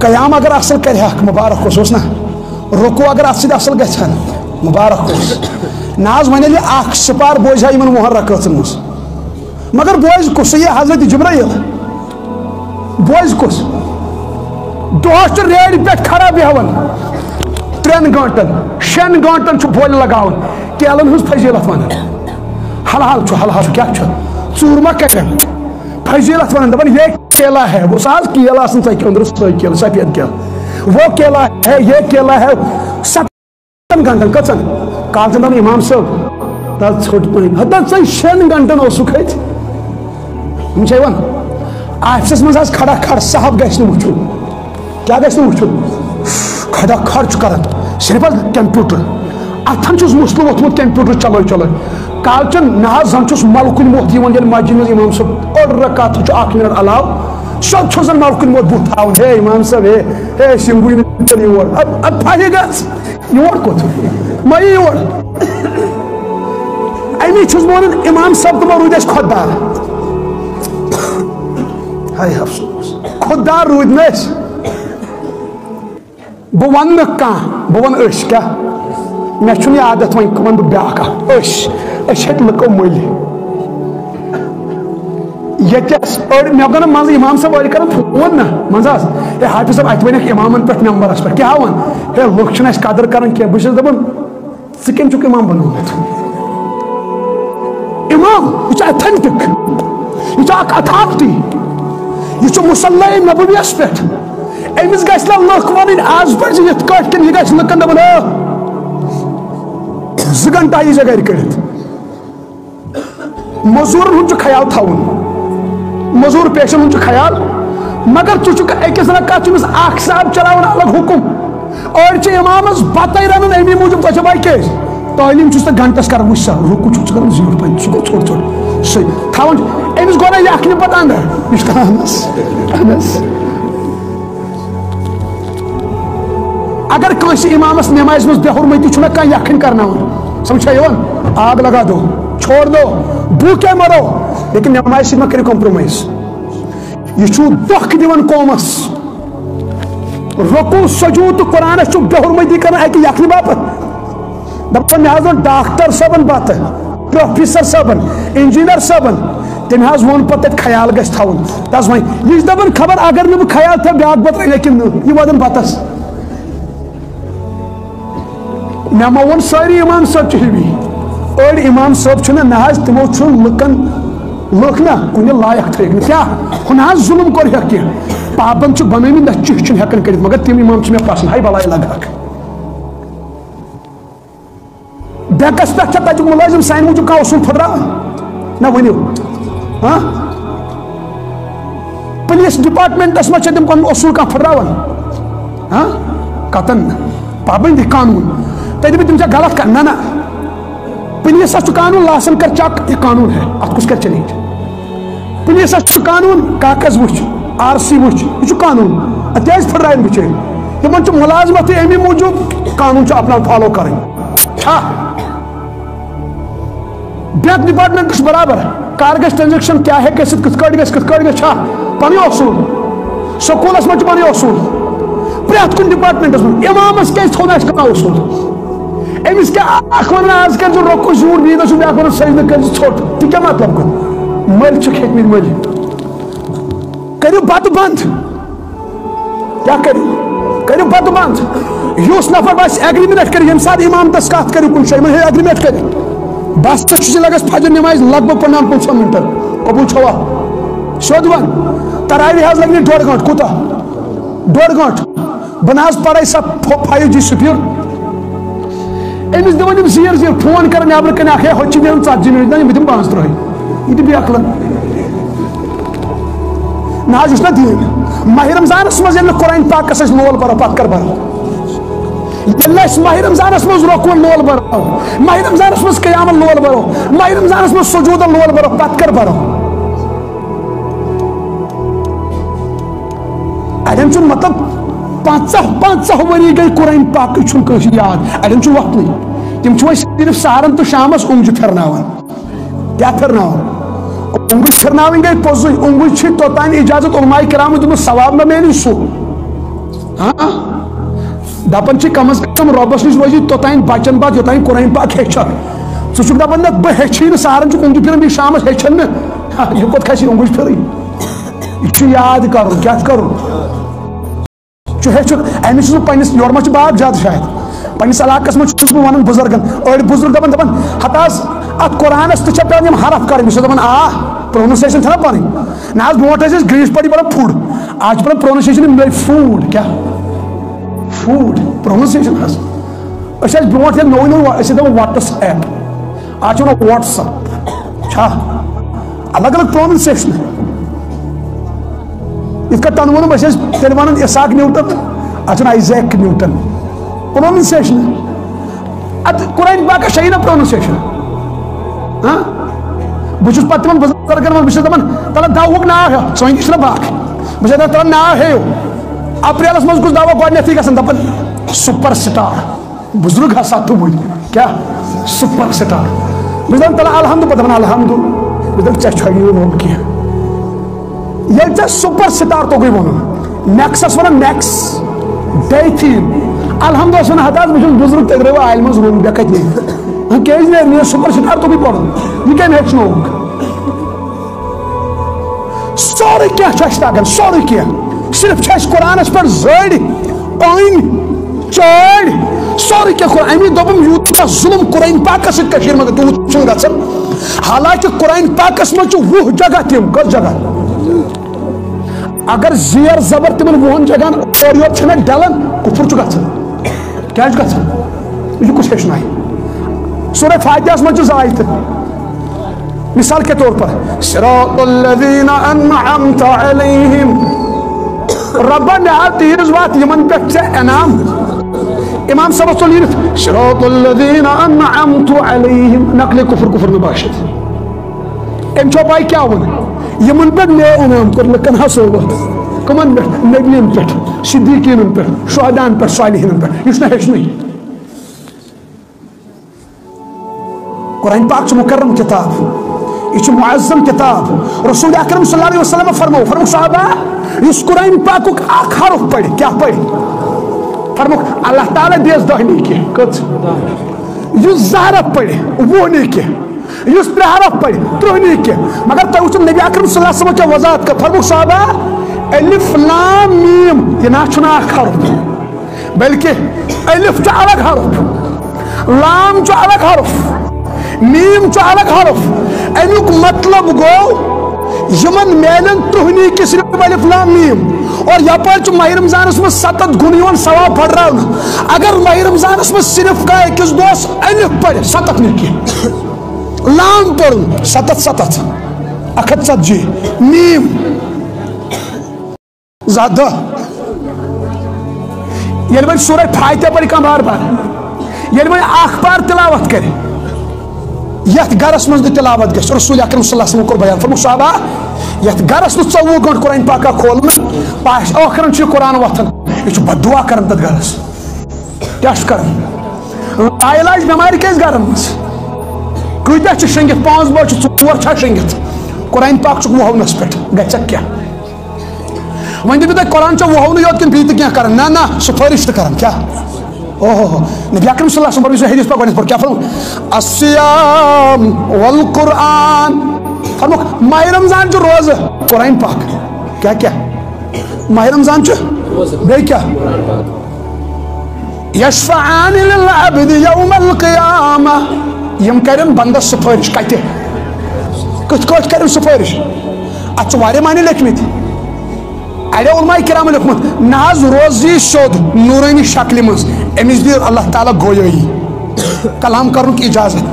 قیام اگر اصل کرِ ہاکھ، مبارک اوس، اوس نا؟ رکوع اگر اتھ سۭتۍ اصل گژھِ ہا، مبارک اوس۔ نہ حظ، وۄنۍ ییٚلہِ اکھ سپار بوزِ ہا یِمن وُہن رکٲژن منٛز۔ مگر بوزِ کُس؟ یہِ حضرت جبرائیل۔ بوزِ کُس؟ دۄہس چھُ ریڑِ پٮ۪ٹھ کھڑا بیہوان، ترٛٮ۪ن گٲنٹن، شٮ۪ن گٲنٹن چھُ بولہِ لگاوان، کیلن ہٕنٛز فضیلت ونان۔ حلحال چھُ، حلحال چھُ، کیٛاہ چھُ؟ ژوٗر ما کرن؟ فضیلت ونان، دپان، یہ کیلا ہے، وہ ساز کیلا آسان ژکہِ أنٛدرٕ، سۄے کیلہٕ، سفید کیلہٕ، وہ کیلا ہے، یہ کیلا ہے۔ ستن گھنٹن کٔژن؟ کالچن دپان، امام صٲب، تتھ ژھوٚٹ پٔہنۍ۔ ہتا ژے شٮ۪ن گھنٹن اوسُکھ أتۍ۔ یِم چھِ یِوان آفسس منٛز حظ کھڑا کھڑ، صاحب گژھِ نہٕ وٕچھُن۔ کیٛاہ گژھِ نہٕ وٕچھُن؟ کھڑا کھڑ چھُ کران، صرف حظ کمپیوٹر۔ اتھن چھُس مسلہٕ ووٚتھمُت کمپیوٹر چلٲوۍ چلٲوۍ۔ کالچن نہ حظ زن چھُس ملکُن موت یِوان، ییٚلہِ مسجد منٛز امام صٲب أڑ رکعت چھُ، اکھ منٹ علاوٕ، سیوٚد چھُس زن ملکُن موت بُتھ تھاوان، ہے امام صٲب، ہے، ہے، شنگوٕے نہٕ تیٚلہِ یور۔ اد-، اد پھاہے گژھ، یور کوٚت؟ مہ یہِ یور۔ امی چھُس بہٕ ونان، امام صٲب تہِ ما روٗدۍ اَسہِ خۄددار؟ ہاے افسوس، خۄددار روٗدۍ نہٕ أسۍ۔ بہٕ ونہٕ نہٕ کانٛہہ، بہٕ ونہٕ أسۍ کیٛاہ؟ مےٚ چھُنہٕ یہِ عادت وۄنۍ، وَنہٕ بہٕ بیٛاکھ اکھ۔ أسۍ، أسۍ ہیٚتۍ لُکو مٔلۍ۔ ییٚتٮ۪س أڑۍ، مےٚ گوٚو نہٕ منٛزٕ امام صٲب أڑۍ کران فون نہ، منٛزٕ حظ، ہے حافظ صٲب، اَتہِ وَنٮ۪کھ امامن پٮ۪ٹھ ممبرس پٮ۪ٹھ، کیٛاہ وَن؟ ہے لُکھ چھِنہٕ اَسہِ قدر کران کینٛہہ۔ بہٕ چھُس دَپان، ژٕ کٔمۍ چھُکھ امام بنوومُت؟ امام، یہِ چھُ authentic، یہِ چھُ اکھ authority، یہِ چھُ مصلی نبویَس پٮ۪ٹھ۔ أمِس گژھِ نہ لُکھ وَنٕنۍ آز پَزِ یِتھ کٲٹھۍ کِنہٕ یہِ گژھِ لُکَن دَپُن، آ، زٕ گھنٹہٕ یی ژےٚ گَرِ کٔڑِتھ۔ مٔزوٗرَن ہُنٛد چھُ خیال تھاوُن، مٔزوٗر پیشَن ہُنٛد چھُ خیال، مگر ژٕ چھُکھ أکِس رکعت چھُ أمِس اَکھ صاحب چلاوان الگ حُکُم۔ أڑۍ چھِ اِمامَس بَتَے رَنان اَمی موٗجوٗب، تۄہہِ چھےٚ پَے کیٛازِ؟ تعلیٖم چھُس تہٕ گھنٹَس کَران، وٕچھ سا، رُکوٗ چھُکھ ژٕ کَران زیوٗٹھ پَہَن، سُہ گوٚو ژھوٚٹ ژھوٚٹ۔ سُے تھاوان چھُ أمِس گۄڈَے یَکھنہِ پَتہٕ اَنٛدٕ، یہِ چھُ کَران، اَہَن حظ، اَہَن حظ۔ اگر کٲنٛسہِ اِمامَس نٮ۪مازِ منٛز بے حُرمتی چھُنہ کانٛہہ یَکھٕنۍ کَرناوان، سمجھ چھا یِوان؟ آگ لگا دو، چھوڑ دو، بھوکے مرو، لیکن نٮ۪مازِ سۭتۍ مہ کٔرِو compromise۔ یہِ چھُو دھوکہٕ دِوان قومَس۔ رکوع، سجود تہٕ قرآنَس چھُو بے حُرمتی کران اَکہِ یَکھنہِ باپتھ۔ دَپان، مےٚ حظ ووٚن ڈاکٹر صٲبَن پَتہٕ، پروفیسر صٲبَن، انجینئر صٲبَن، تٔمۍ حظ ووٚن پَتہٕ تَتہِ خیال گژھِ تھاوُن۔ تَس وۄنۍ، یہِ چھِ دَپان، خبر اگر نہٕ بہٕ خیال تھاوٕ، بیٛاکھ بَتہٕ رَنہِ کِنہٕ نہٕ، یہِ وَدَن بَتَس۔ مےٚ ما ووٚن سٲری امام صٲب چھِ ہِوی؟ أڑۍ امام صٲب چھِنہ، نہ حظ، تِمو چھُ لُکن، لُکھ نہ کُنہِ لایق تھٲیِکھ نہٕ۔ کیٛاہ؟ ہُہ نہ حظ ظُلُم کوٚرہَکھ کینٛہہ، پابند چھِ بنٲومٕتۍ، نہ چِہہ چھُنہٕ ہٮ۪کان کٔرِتھ، مگر تِم امام چھِ مےٚ پسنٛد۔ ہاے بلاے لگہٕ ہاکھ۔ ڈیکس پٮ۪ٹھ چھا تَتیُک مُلٲزِم سانہِ موٗجوٗب کانٛہہ اصوٗل پھٕٹراوان؟ نہ ؤنِو۔ ہاں؟ پُلیٖس ڈپارٹمنٹس منٛز چھا تِم پنُن اصوٗل کانٛہہ پھٕٹراوان؟ ہاں؟ قطعاً نہٕ۔ پابندی قانوٗن۔ تُہۍ دٔپِو تِم چھا غلط کران؟ نہ، نہ۔ پُلیٖسس چھُ قانوٗن، لاسن کر چیک، یہِ قانوٗن ہے، اتھ کُس کرِ چیلنج؟ پُلیٖسس چھُ قانوٗن، کاغذ وٕچھ، آر سی وٕچھ، یہِ چھُ قانوٗن۔ اتھ کیٛازِ پھٕٹرایَن بِچٲرۍ؟ تِمن چھُ مُلازمتٕے اَمی موٗجوٗب، قانوٗن چھُ اپنا فالو کرٕنۍ۔ چھا؟ بیٛاکھ ڈپارٹمنٹ چھُ برابر، کر گژھِ ٹرانزیکشن، کیٛاہ ہیٚکہِ گٔژھِتھ، کِتھ کٲٹھۍ گژھِ، کِتھ کٲٹھۍ گژھِ، چھا پنٕنۍ اصوٗل؟ سکوٗلس منٛز چھُ پنٕنۍ اصوٗل، پرٛٮ۪تھ کُنہِ ڈپارٹمنٹس منٛز۔ امامس کیٛازِ تھوٚو نہٕ اَسہِ کانٛہہ اصوٗل؟ أمِس کیٛاہ اکھ ونان، از کر ژٕ رۄکُس زیوٗٹھ، بیٚیہِ دۄہ چھُ بیٛاکھ ونان، سجدٕ کٔرۍ زِ ژھوٚٹ، تہِ کیٛاہ مطلب گوٚو؟ مٔلۍ چھِکھ ہیٚتمٕتۍ مٔلۍ۔ کٔرِو بتہٕ بنٛد۔ کیٛاہ کٔرِو؟ کٔرِو بتہٕ بنٛد۔ یُس نفر باسہِ اگریمنٹ کٔرِو، ییٚمہِ ساتہٕ امامتس کتھ کٔرِو کُنہِ جایہِ، یِمن ہے اگریمنٹ کٔرِو۔ بس ژٕ چھُے لگس فجر نمازِ لگ بگ پنٛدہن پٕنٛژٕہن منٹن۔ قبول چھوا؟ سیوٚد ون۔ تراویح حظ لگہِ نہٕ ڈۄڈ گٲنٹہٕ، کوٗتاہ؟ ڈۄڈ گٲنٹہٕ۔ بہٕ نہ حظ پرے سا فو-، فایو جی سپیڈ۔ أمِس دِوان یِم زیٖر زیٖر، فون کران نٮ۪برٕ کنہِ اکھ، ہے، ہۄتہِ چھِ نیران ژتجی مِنٹ، نہ، یِم دِم پانٛژھ ترٕٛہے۔ یہِ تہِ بیکلن۔ نہ حظ، یہِ چھُنہ دیٖن۔ ماہِ رمضانس منٛز ییٚلہِ نہٕ قرآن پاکس أسۍ لول برو، پتہٕ کر برو؟ ییٚلہِ نہٕ أسۍ ماہِ رمضانس منٛز رکوعن لول برو، ماہِ رمضانس منٛز قیامن لول برو، ماہِ رمضانس منٛز سجودن لول برو، پتہٕ کر برو؟ اڑٮ۪ن چھُنہٕ، مطلب، پنٛژاہ، پنٛژاہ ؤری گٔے قرآن پاکٕے چھُنہٕ کٲنٛسہِ یاد، اڑٮ۪ن چھُ وۄتھنٕے۔ تِم چھِ وۄنۍ صرف سحرن تہٕ شامس اونٛگجہِ پھِرناوان۔ کیٛاہ پھِرناوان؟ اونٛگٕج پھِرناوٕنۍ گٔے پوٚزٕے، اونٛگٕج چھِ توٚتام اجازت، علماء کرامو دیُتمُت، ثواب ما میلہِ سُہ؟ ہاں؟ دپان چھِ کم از کم رۄبس نِش روزِ توٚتام بچن پتھ، یوٚتام قرآن پاک ہیٚچھکھ۔ ژٕ چھُکھ دپان، نہ، بہٕ ہیٚچھٕے نہٕ، سحرن چھُکھ اونٛگجہِ پھِران، بیٚیہِ شامس ہیٚچھن نہٕ۔ ہا، یہِ کوٚت کھسہِ اونٛگٕج پھِرٕنۍ؟ یہِ چھُ یاد کرُن، کیٛاہ چھُ کرُن؟ چھُ ہیٚچھُن۔ أمِس چھُس بہٕ پننِس، یورٕ ما چھُ باغ زیادٕ شاید، پننِس علاقس منٛز چھُس بہٕ ونان بُزرگن، أڑۍ بُزرگ دپان، دپان، ہتہٕ حظ، اتھ قرآنس تہِ چھا پٮ۪وان یِم حرف کرٕنۍ؟ بہٕ چھُس دپان، آ، pronunciation چھنہ پرٕنۍ؟ نہ حظ، برونٛٹھ ٲسۍ أسۍ گریٖس پٲٹھۍ پران فُڈ، آز چھِ پران pronunciation یِم گٔے فوٗڈ، کیٛاہ؟ فوٗڈ، pronunciation حظ۔ أسۍ ٲسۍ برونٛٹھ ییٚلہِ نوٚوُے نوٚوُے، أسۍ ٲسۍ دپان WhatsApp، آز چھِ ونان WhatsApp۔ چھا؟ الگ الگ pronunciation۔ یِتھ کٔنۍ تۄہہِ ووٚنُم، أسۍ ٲسۍ تیٚلہِ وَنان اسحاق نیوٹن، اَتھ چھُنہٕ آیزیک نیوٹن۔ Pronunciation۔ اَتھ قرآن پاکَس چھےٚ یی نہ pronunciation۔ ہاں؟ بہٕ چھُس پَتہٕ تِمَن بُزرگَن وَنان، بہٕ چھُس دَپان، تَلہٕ دَوہُک ناو ہیوٚو، سٲنۍ تہِ چھِنہ باکھ۔ بہٕ چھُس دَپان، تَلہٕ ناو ہیٚیِو۔ اپریلَس منٛز کُس دَوا گۄڈٕنٮ۪تھٕے گژھان؟ دَپان، super star۔ بُزرگ ہسا تُہُنٛد کیٛاہ؟ Super star۔ بہٕ چھُس دَپان، تَلہٕ الحمد، پَتہٕ دَپان، الحمد۔ بہٕ چھُس دَپان، ژےٚ چھُے نہٕ یہِ روٚم کینٛہہ۔ ییٚلہِ ژےٚ super star توٚگُے وَنُن، Max-س وَنان Max، بیٚیہِ تھیٖم۔ الحمدس وَنان، ہتا حظ، بہٕ چھُس بُزرگ، تُہۍ ترٛٲیِو آلہِ منٛز روٚم، مےٚ کَتہِ نیرِ؟ ہاں، کیٛازِ نیرِ نہٕ؟ ییٚلہِ super star توٚگُے پَرُن، یہِ کَمہِ ہیٚچھنووُکھ؟ سورُے کینٛہہ چھُ اَسہِ تَگان، سورُے کینٛہہ۔ صرف چھُ اَسہِ قرآنَس پٮ۪ٹھ زٔڑۍ، أنۍ، چٲڑۍ، سورُے کینٛہہ کوٚر۔ اَمی دوٚپُم، یوٗتاہ ظُلُم قرآن پاکَس سۭتۍ کٔشیٖرِ منٛز، تیوٗت چھُنہٕ گژھان۔ حالانکہ قرآن پاکَس منٛز چھِ وُہ جگہ تِم، کٔژ جگہ؟ اگر زیر زبر تِمن وُہن جگہن اورٕ یور چھنہ ڈلان، کفر چھُ گژھان۔ کیٛاہ چھُ گژھان؟ یہِ کُس ہیٚچھنایہِ؟ سورہ فاتحہس منٛز چھُ زٕ آیتہٕ۔ مثال کے طور پر، صراط الذین انعمت علیہم۔ رۄبا، مےٚ ہاو تیٖژ وَتھ یِمن پٮ۪ٹھ ژےٚ انعام۔ امام صٲبس ژوٚل یہِ صراط الذین انعمت علیہم، نقل کفر، کفر نہٕ باشد۔ أمۍ چھو پاے کیٛاہ ووٚن؟ یِمن پٮ۪ٹھ مےٚ انعام کوٚر، لُکن ہسا ووٚن۔ کٕمن پٮ۪ٹھ؟ نبیَن پٮ۪ٹھ، صدیقیٖنن پٮ۪ٹھ، شہداہن پٮ۪ٹھ، صالحیٖنن پٮ۪ٹھ۔ یہِ چھُنہ ہیٚچھنٕے۔ قرآن پاک چھُ مُکرم کِتاب، یہِ چھُ معظم کِتاب۔ رسول اکرم صلی اللہ علیہ وسلم فرمو، فرموو، صحابہ، یُس قرآن پاکُک اکھ حرف پرِ، کیٛاہ پرِ؟ فرموو، اللہ تعالیٰ دِیَس دَہ نیکی۔ کٔژ؟ یُس زٕ حرف پرِ، وُہ نیکی۔ یُس ترٛےٚ حرف پرِ، ترٕٛہ نیکی۔ مگر تۄہہِ وٕچھِو نبی اکرم صلی اللہ علیہ وسلم کیٛاہ وضاحت کٔر۔ فرموو، صحابہ، الف لام میم، یہِ نہ چھُنہٕ اکھ حرف، بلکہ الف چھُ الگ حرف، لام چھُ الگ حرف، میم چھُ الگ حرف۔ امیُک مطلب گوٚو، یِمن میلن ترٕٛہ نیکی صرف الف لام میم۔ اور یپٲرۍ چھُ ماہِ رمضانس منٛز ستتھ گُنہٕ یِوان ثواب پھٔٹراونہٕ۔ اگر ماہِ رمضانس منٛز صرف کانٛہہ أکِس دۄہس الف پرِ، ستتھ نیکی۔ لام پوٚرُن، ستتھ، ستتھ۔ اکھ ہتھ ژتجی۔ میم۔ زٕ ہتھ دَہ۔ ییٚلہِ وۄنۍ سورہ فاتحہ پرِ کانٛہہ بار بار، ییٚلہِ وۄنۍ اکھ بار تلاوت کرِ، یتھ گرس منٛز نہٕ تلاوت گژھِ، رسول اکرم صلی اللہ علیہ وسلم کوٚر بیان، فرموو، صحابہ، یتھ گرس نہٕ ژوٚوُہ گٲنٛٹہٕ قرآن پاکا کھولنہٕ، پاش ٲخرن چھُ یہِ قرآن وۄتھان، یہِ چھُ بد دعا کران تتھ گرس۔ کیٛاہ چھُ کران؟ لاعلاج بٮ۪مارِ کیٛازِ گرن منٛز؟ کۭتیاہ چھِ شٔنگِتھ؟ پانٛژھ بٲژ چھِ، ژور چھا شٔنگِتھ؟ قرآن پاک چھُکھ وُہونس پٮ۪ٹھ، گژھٮ۪کھ کیٛاہ؟ وۄنۍ دٔپِو تُہۍ، قرآن چھا وُہونُے یوت کِنہٕ بیٚیہِ تہِ کینٛہہ کران؟ نہ، نہ، سفٲرِش تہِ کران۔ کیٛاہ؟ اوہ ہو ہو۔ نبی اکرم صلی اللہ علیہ وسلم فرموو، حدیث پاک گۄڈٕنیتھ پوٚر کیٛاہ فرموو؟ الصیام والقرآن۔ فرمووُکھ، ماہِ رمضان چھُ روزٕ، قرآن پاک۔ کیٛاہ کیٛاہ؟ ماہِ رمضان چھُ؟ بیٚیہِ کیٛاہ؟ یشفعان للعبد یوم القیامہ۔ یِم کرن بندس سفٲرِش۔ کتہِ؟ کِتھ کٲٹھۍ کرن سفٲرِش؟ اتھ چھِ واریاہ معنی لیکھمٕتۍ۔ اڑیو علماء کرامو لیوٚکھمُت، نہ حظ، روزٕ یی سیوٚد نورانی شکلہِ منٛز، أمِس دِیہِ اللہ تعالیٰ گویٲیی۔ کلام کرنُک اجازت۔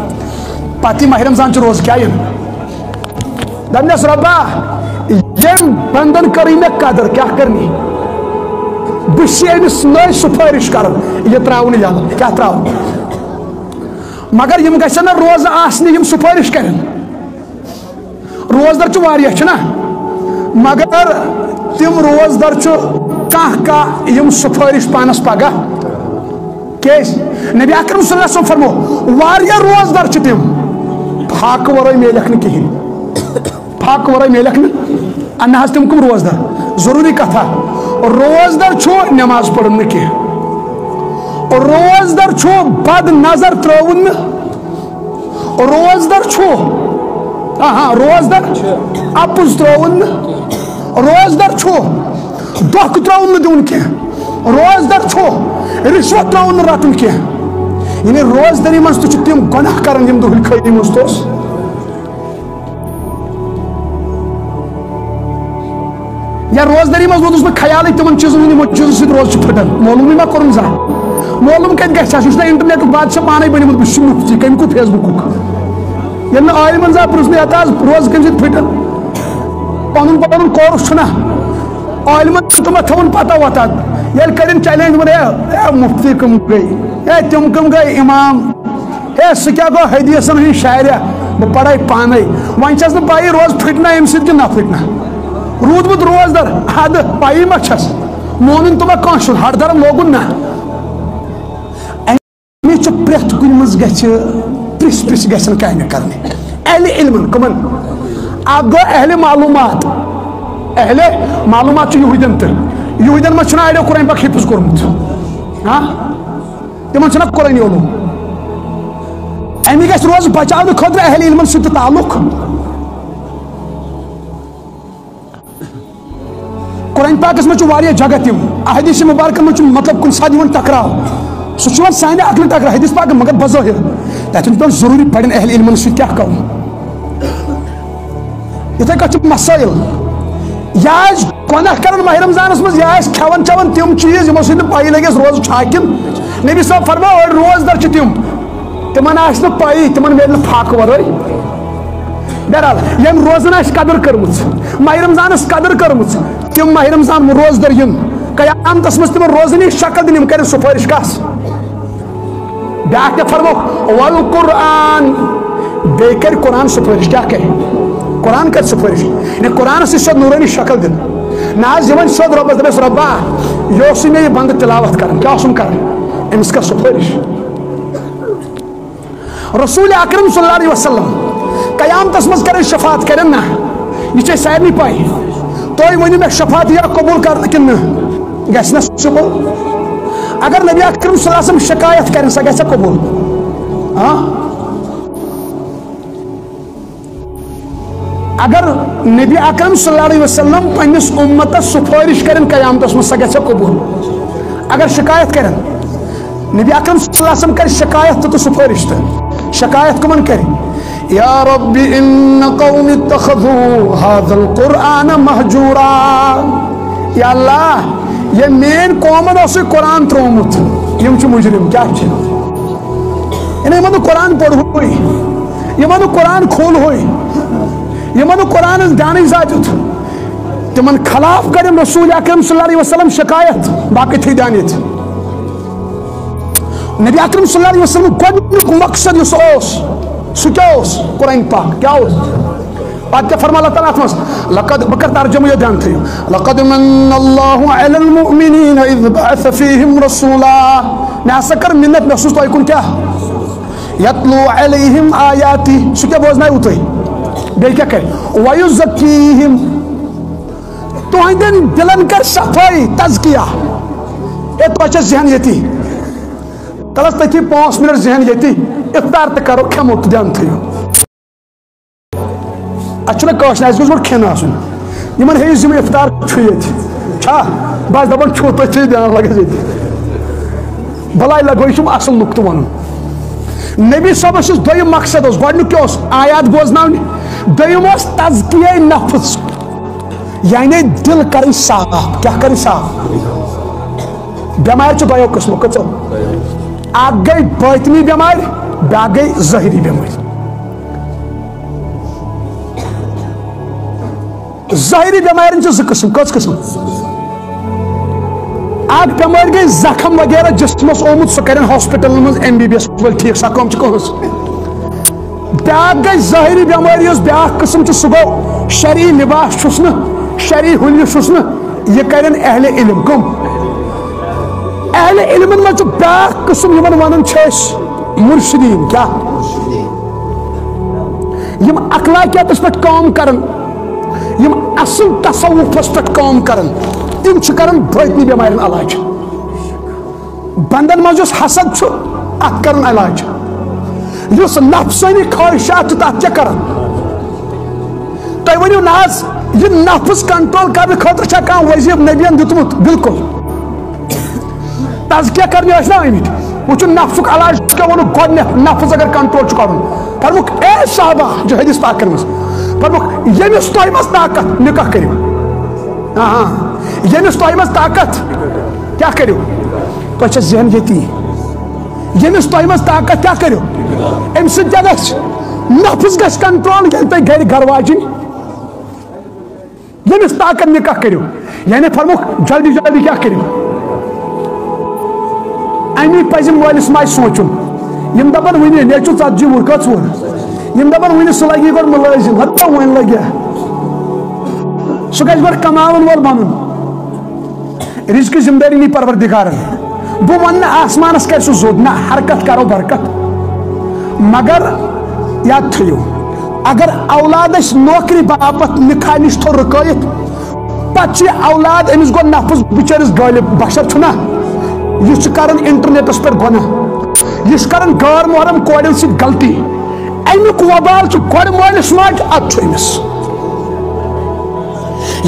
پتہٕ یہِ ماہِ رمضان چھُ روزٕ کیٛاہ یِن؟ دپنس، رۄبا، ییٚمۍ بندن کٔرٕے مےٚ قدر، کیٛاہ کٔرنی؟ بہٕ چھُس أمِس نٔے سُفٲرِش کران، یہِ ترٛاوُن یَلہٕ، کیٛاہ ترٛاوُن؟ مگر یِم گژھن نہٕ روزٕ آسنہِ، یِم سُفٲرِش کرن۔ روزدر چھُ واریاہ، چھُنہ؟ مگر تِم روزدر چھُ کانٛہہ کانٛہہ یِم سُفٲرِش پانس پگاہ۔ کیٛازِ؟ نبی اکرم صلی اللہ علیہ وسلم فرمو، واریاہ روزدر چھِ تِم، فاقہٕ ورٲے میلکھ نہٕ کِہیٖنۍ۔ فاقہٕ ورٲے میلکھ نہٕ۔ اَنہٕ حظ تِم کٕم روزدر؟ ضروٗری کتھا، روزدر چھُ نماز پرُن نہٕ کینٛہہ، روزدر چھُ بد نظر ترٛاوُن نہٕ، روزدر چھُ، آ، ہاں، روزدر اپُز ترٛاوُن نہٕ، روزدر چھُ دھوکہٕ ترٛاوُن نہٕ دیُن کینٛہہ، روزدر چھُ رِشوت ترٛاوُن نہٕ رَٹُن کینٛہہ۔ یعنی روزدٔری منٛز تہِ چھِ تِم گۄناہ کران یِم دُہٕلۍ خٲلی منٛز تہِ اوس۔ یا روزدٔری منٛز روٗدُس نہٕ خیالٕے تِمن چیٖزن ہُنٛد، یِمو چیٖزو سۭتۍ روزٕ چھِ پھٕٹان۔ معلوٗمٕے ما کوٚرُن زانٛہہ؟ معلوٗم کَتہِ گژھِ؟ اَسہِ وٕچھ نا انٹرنیٹُک بادشاہ پانے بٔنِمُت، بہٕ چھُس مُفتی، کٔمۍ کوٚر فیس بُکُک؟ ییٚلہِ نہٕ عٲلمن زانٛہہ پرٛژھ نہٕ، یَتھ آز روزٕ کٔمۍ سۭتۍ پھٕٹان؟ پنُن پنُن کورس چھُنہ عٲلمن تِمن تھاوُن پتہ وتہ۔ ییٚلہِ کٔرِن چیلنج، دوٚپُن، "اے، اے، مُفتی کٕم گٔے؟ اے، تِم کٕم گٔے امام؟ اے، سُہ کیٛاہ گوٚو حدیثن ہٕنٛدۍ شارح؟ بہٕ پرے پانے۔ وۄنۍ چھس نہٕ پَیی روزٕ پھٕٹنا امہِ سۭتۍ کِنہٕ نہ پھٕٹنا۔ روٗدمُت روزدر، حد پَیی ما چھس؟ مونُن تِمن کٲنٛسہِ ہُنٛد، ہٹ دھرم لوگُن نہ۔" أمِس چھُ پرٛٮ۪تھ کُنہِ منٛز گژھِ پرٛژھ پرٛژھ گژھن کامہِ کرنہِ۔ اہلِ علمن، کٕمن؟ اکھ گوٚو اہلِ معلوٗمات۔ اہلِ معلوٗمات چھُ یہوٗدٮ۪ن تہِ۔ یہوٗدٮ۪ن منٛز چھُنہ اَڑیو قرآن پاک حفظ کوٚرمُت۔ ہاں؟ تِمن چھُنہ قرآنی علوم۔ اَمی گژھِ روزٕ بچاونہٕ خٲطرٕ اہلِ علمن سۭتۍ تہِ تعلق۔ قرآن پاکس منٛز چھُ واریاہ جگہ تِم، احادیث مبارکن منٛز چھُ مطلب کُنہِ ساتہٕ یِوان ٹکراو، سُہ چھُ یِوان سانہِ عقلہِ ٹکراو حدیث پاکن، مگر بظٲہر تتٮ۪ن چھُ پٮ۪وان ضروٗری پرٕنۍ اہل علمن سۭتۍ کیٛاہ کَرُن۔ یِتھے کٔنۍ چھِ مسائل، یا آسہِ گۄناہ کران ماہِ رمضانس منٛز، یا آسہِ کھٮ۪وان چٮ۪وان تِم چیٖز یِمو سۭتۍ نہٕ پَیی لگٮ۪س روزٕ چھا کِنہٕ۔ نبی صٲب فرماو، أڑۍ روزدر چھِ تِم، تِمن آسہِ نہٕ پَیی، تِمن میلہِ نہٕ فاقہٕ ورٲے۔ بہرحال، ییٚمۍ روزن آسہِ قدر کٔرمٕژ، ماہِ رمضانس قدر کٔرمٕژ، تِم ماہِ رمضان روزدر یِن، قیامتس منٛز تِمن روزنٕچ شکل دِنۍ، یِم کرن سُفٲرِش کس؟ بیٛاکھ تہِ فرموکھ، "والقرآن"، بیٚیہِ کرِ قرآن سُفٲرِش۔ کیٛاہ کرِ؟ قرآن کرِ سُفٲرِش۔ یعنی قرآنس چھِ سیوٚد نوٗرٲنی شکل دِنۍ۔ نہ حظ، یِوان سیوٚد رۄبس، دَپٮ۪س، "رۄبا، یہِ اوسُے مےٚ یہِ بندٕ تلاوت کران، کیٛاہ اوسُم کران؟ أمِس کر سُفٲرِش؟" رسول اکرم صلی اللہ علیہ وسلم قیامتس منٛز کرن شفاعت، کرن نہ؟ یہِ چھِ اَسہِ سارنٕے پَے۔ تُہۍ ؤنِو مےٚ، شفاعت یِیا قبوٗل کرنہٕ کِنہٕ نہٕ؟ گژھِ نہ سُہ قبوٗل؟ اگر نبی اکرم صلی اللہ علیہ وسلم شکایت کرن، سۄ گژھِ قبوٗل؟ ہاں؟ اگر نبی اکرم صلی اللہ علیہ وسلم پننِس امتس سفٲرِش کرن قیامتس منٛز، سۄ گژھِ قبول؟ اگر شکایت کرن، نبی اکرم صلی اللہ علیہ وسلم کرِ شکایت تہٕ، تہٕ سفٲرِش تہٕ۔ شکایت کمن کرِ؟ "یا رب ان قوم اتخذوا هذا القرآن مهجورا"۔ یا اللہ، یہِ میٲنۍ قومن اوسُے قرآن ترٛوومُت، یِم چھِ مجرم، کیٛاہ چھِ؟ یعنی یِمن نہٕ قرآن پوٚرہُے، یِمن نہٕ قرآن کھولہُے، یِمن نہٕ قرآنس دیانٕے زانہِ دیُت، تِمن خلاف کرن رسول اکرم صلی اللہ علیہ وسلم شکایت۔ باقٕے تھٲیِو دیان ییٚتہِ۔ نبی اکرم صلی اللہ علیہ وسلم گۄڈٕنیُک مقصد یُس اوس، سُہ کیٛاہ اوس؟ قرآن پاک کیٛاہ اوس؟ پتہٕ کیٛاہ فرموو اللہ تعالیٰ اتھ منٛز؟ لقد، بہٕ کرٕ ترجمہٕ، یہِ دیان تھٲیِو۔ "لقد من اللہ علی المؤمنین اذ بعث فیہم رسولا"۔ مےٚ ہسا کٔر مِنت، مےٚ سوٗز تۄہہِ کُن کیٛاہ؟ "یتلو علیہم آیاتی"، سُہ کیٛاہ بوزناوِ تۄہہِ؟ بیٚیہِ کیٛاہ کرِ؟ "ویزکیہم"، تُہنٛدٮ۪ن دِلن کر صفٲیی، تزکیہ۔ ہے، تۄہہِ چھا ذہن ییٚتی؟ تلس تٔتھی پانٛژھ منٹ ذہن ییٚتی، افطار تہِ کرو، کھٮ۪مو تہٕ دیان تھٲیِو۔ اَسہِ چھُنہ کٲشرٮ۪ن، اَسہِ گوٚژھ گۄڈٕ کھٮ۪ن آسُن۔ یِمن ہیٚیِو ذِمہٕ، افطار چھُ ییٚتہِ۔ چھا؟ بس دَپان چھُو تُہۍ، تُہۍ دیان لگس ییٚتہِ۔ بلاے لگو، یہِ چھُم اَصٕل نُقطہٕ وَنُن۔ نبی صٲبَس یُس دوٚیِم مقصد اوس، گۄڈٕنیُک کیٛاہ اوس؟ آیات بوزناونہِ۔ دوٚیِم اوس تزکیہ نفس، یعنی دِل کَرٕنۍ صاف۔ کیٛاہ کَرٕنۍ صاف؟ بٮ۪مارِ چھِ دۄیو قٕسمو، کٔژو؟ اکھ گٔے باطنی بٮ۪مارِ، بیٛاکھ گٔے ظٲہری بٮ۪مٲرۍ۔ ظٲہری بٮ۪مارٮ۪ن چھِ زٕ قٕسم۔ کٔژ قٕسم؟ اکھ بٮ۪مٲرۍ گٔے زخم وغیرہ جسمس آمُت، سُہ کرن ہاسپٹلن منٛز ایم بی بی ایس وٲلۍ ٹھیٖک، سۄ کٲم چھِ کٕہٕنٛز۔ بیٛاکھ گٔے ظٲہری بٮ۪مٲرۍ، یۄس بیٛاکھ قٕسم چھُ، سُہ گوٚو شرعی لباس چھُس نہٕ، شرعی حُلیہِ چھُس نہٕ، یہِ کرن اہل علم۔ کٕم؟ اہل علمن منٛز چھُ بیٛاکھ قٕسم، یِمن ونان چھِ أسۍ مرشدین۔ کیٛاہ؟ یِم اخلاقیاتس پٮ۪ٹھ کٲم کرن، یِم اصل تصوفس پٮ۪ٹھ کٲم کرن، تِم چھِ کران باطنی بٮ۪مارٮ۪ن علاج۔ بندن منٛز یُس حسد چھُ، اتھ کران علاج۔ یُس نفسٲنی خواہشات چھِ، تتھ کیٛاہ کران؟ تُہۍ ؤنِو نہ حظ، یہِ نفس کنٹرول کرنہٕ خٲطرٕ چھا کانٛہہ وظیفہٕ نبین دیُتمُت؟ بالکل۔ تزکیہ کرنہِ ٲسۍ نا آمٕتۍ۔ وٕچھُن نفسُک علاج کیٛاہ ووٚنُکھ گۄڈٕنٮ۪تھ، نفس اگر کنٹرول چھُ کرُن۔ فرمووُکھ، اے صحابہ، جو حدیث پاک کرنس، فرمووُکھ، ییٚمِس تۄہہِ منٛز طاقت، نکاح کٔرِو۔ آ، ییٚمِس تۄہہِ منٛز طاقت، کیٛاہ کٔرِو؟ تۄہہِ چھا ذہن ییٚتی؟ ییٚمِس تۄہہِ منٛز طاقت، کیٛاہ کٔرِو؟ أمۍ سۭتۍ کیٛاہ گژھِ؟ نفس گژھِ کنٹرول، ییٚلہِ تۄہہِ گرِ گرٕ واجِنۍ، ییٚمِس طاقت، نکاح کٔرِو۔ یعنی فرمووُکھ، جلدی جلدی کیٛاہ کٔرِو؟ اَمی پَزِ مٲلِس ماجہِ سونٛچُن۔ یِم دَپَن وٕنہِ، نیٚچوٗ ژَتجی وُہُر، کٔژ وُہُر؟ یِم دَپَن وٕنہِ سُہ لَگہِ گۄڈٕ مُلٲزِم، ہَتہ وۄنۍ لَگہِ۔ سُہ گژھِ گۄڈٕ کَماوَن وول بَنُن۔ رِزقٕچ ذِمہٕ دٲری نی پَروَردِگارَن۔ بہٕ وَنہٕ نہٕ آسمانَس کَرِ سُہ زوٚد، نہ، حرکت کَرو برکت۔ مگر یاد تھٲیِو، اگر اولاد اَسہِ نوکری باپتھ نِکاح نِش تھوٚو رُکٲیِتھ، پتہٕ چھُ یہِ اولاد، أمِس گوٚو نفس بِچٲرِس غٲلب، بشر چھُنہ، یہِ چھُ کران انٹرنیٹس پٮ۪ٹھ گۄناہ، یہِ چھُ کران غٲر محرم کورٮ۪ن سۭتۍ غلطی۔ امیُک وبال چھُ گۄڈٕ مٲلِس ماجہِ، ادٕ چھُ أمِس۔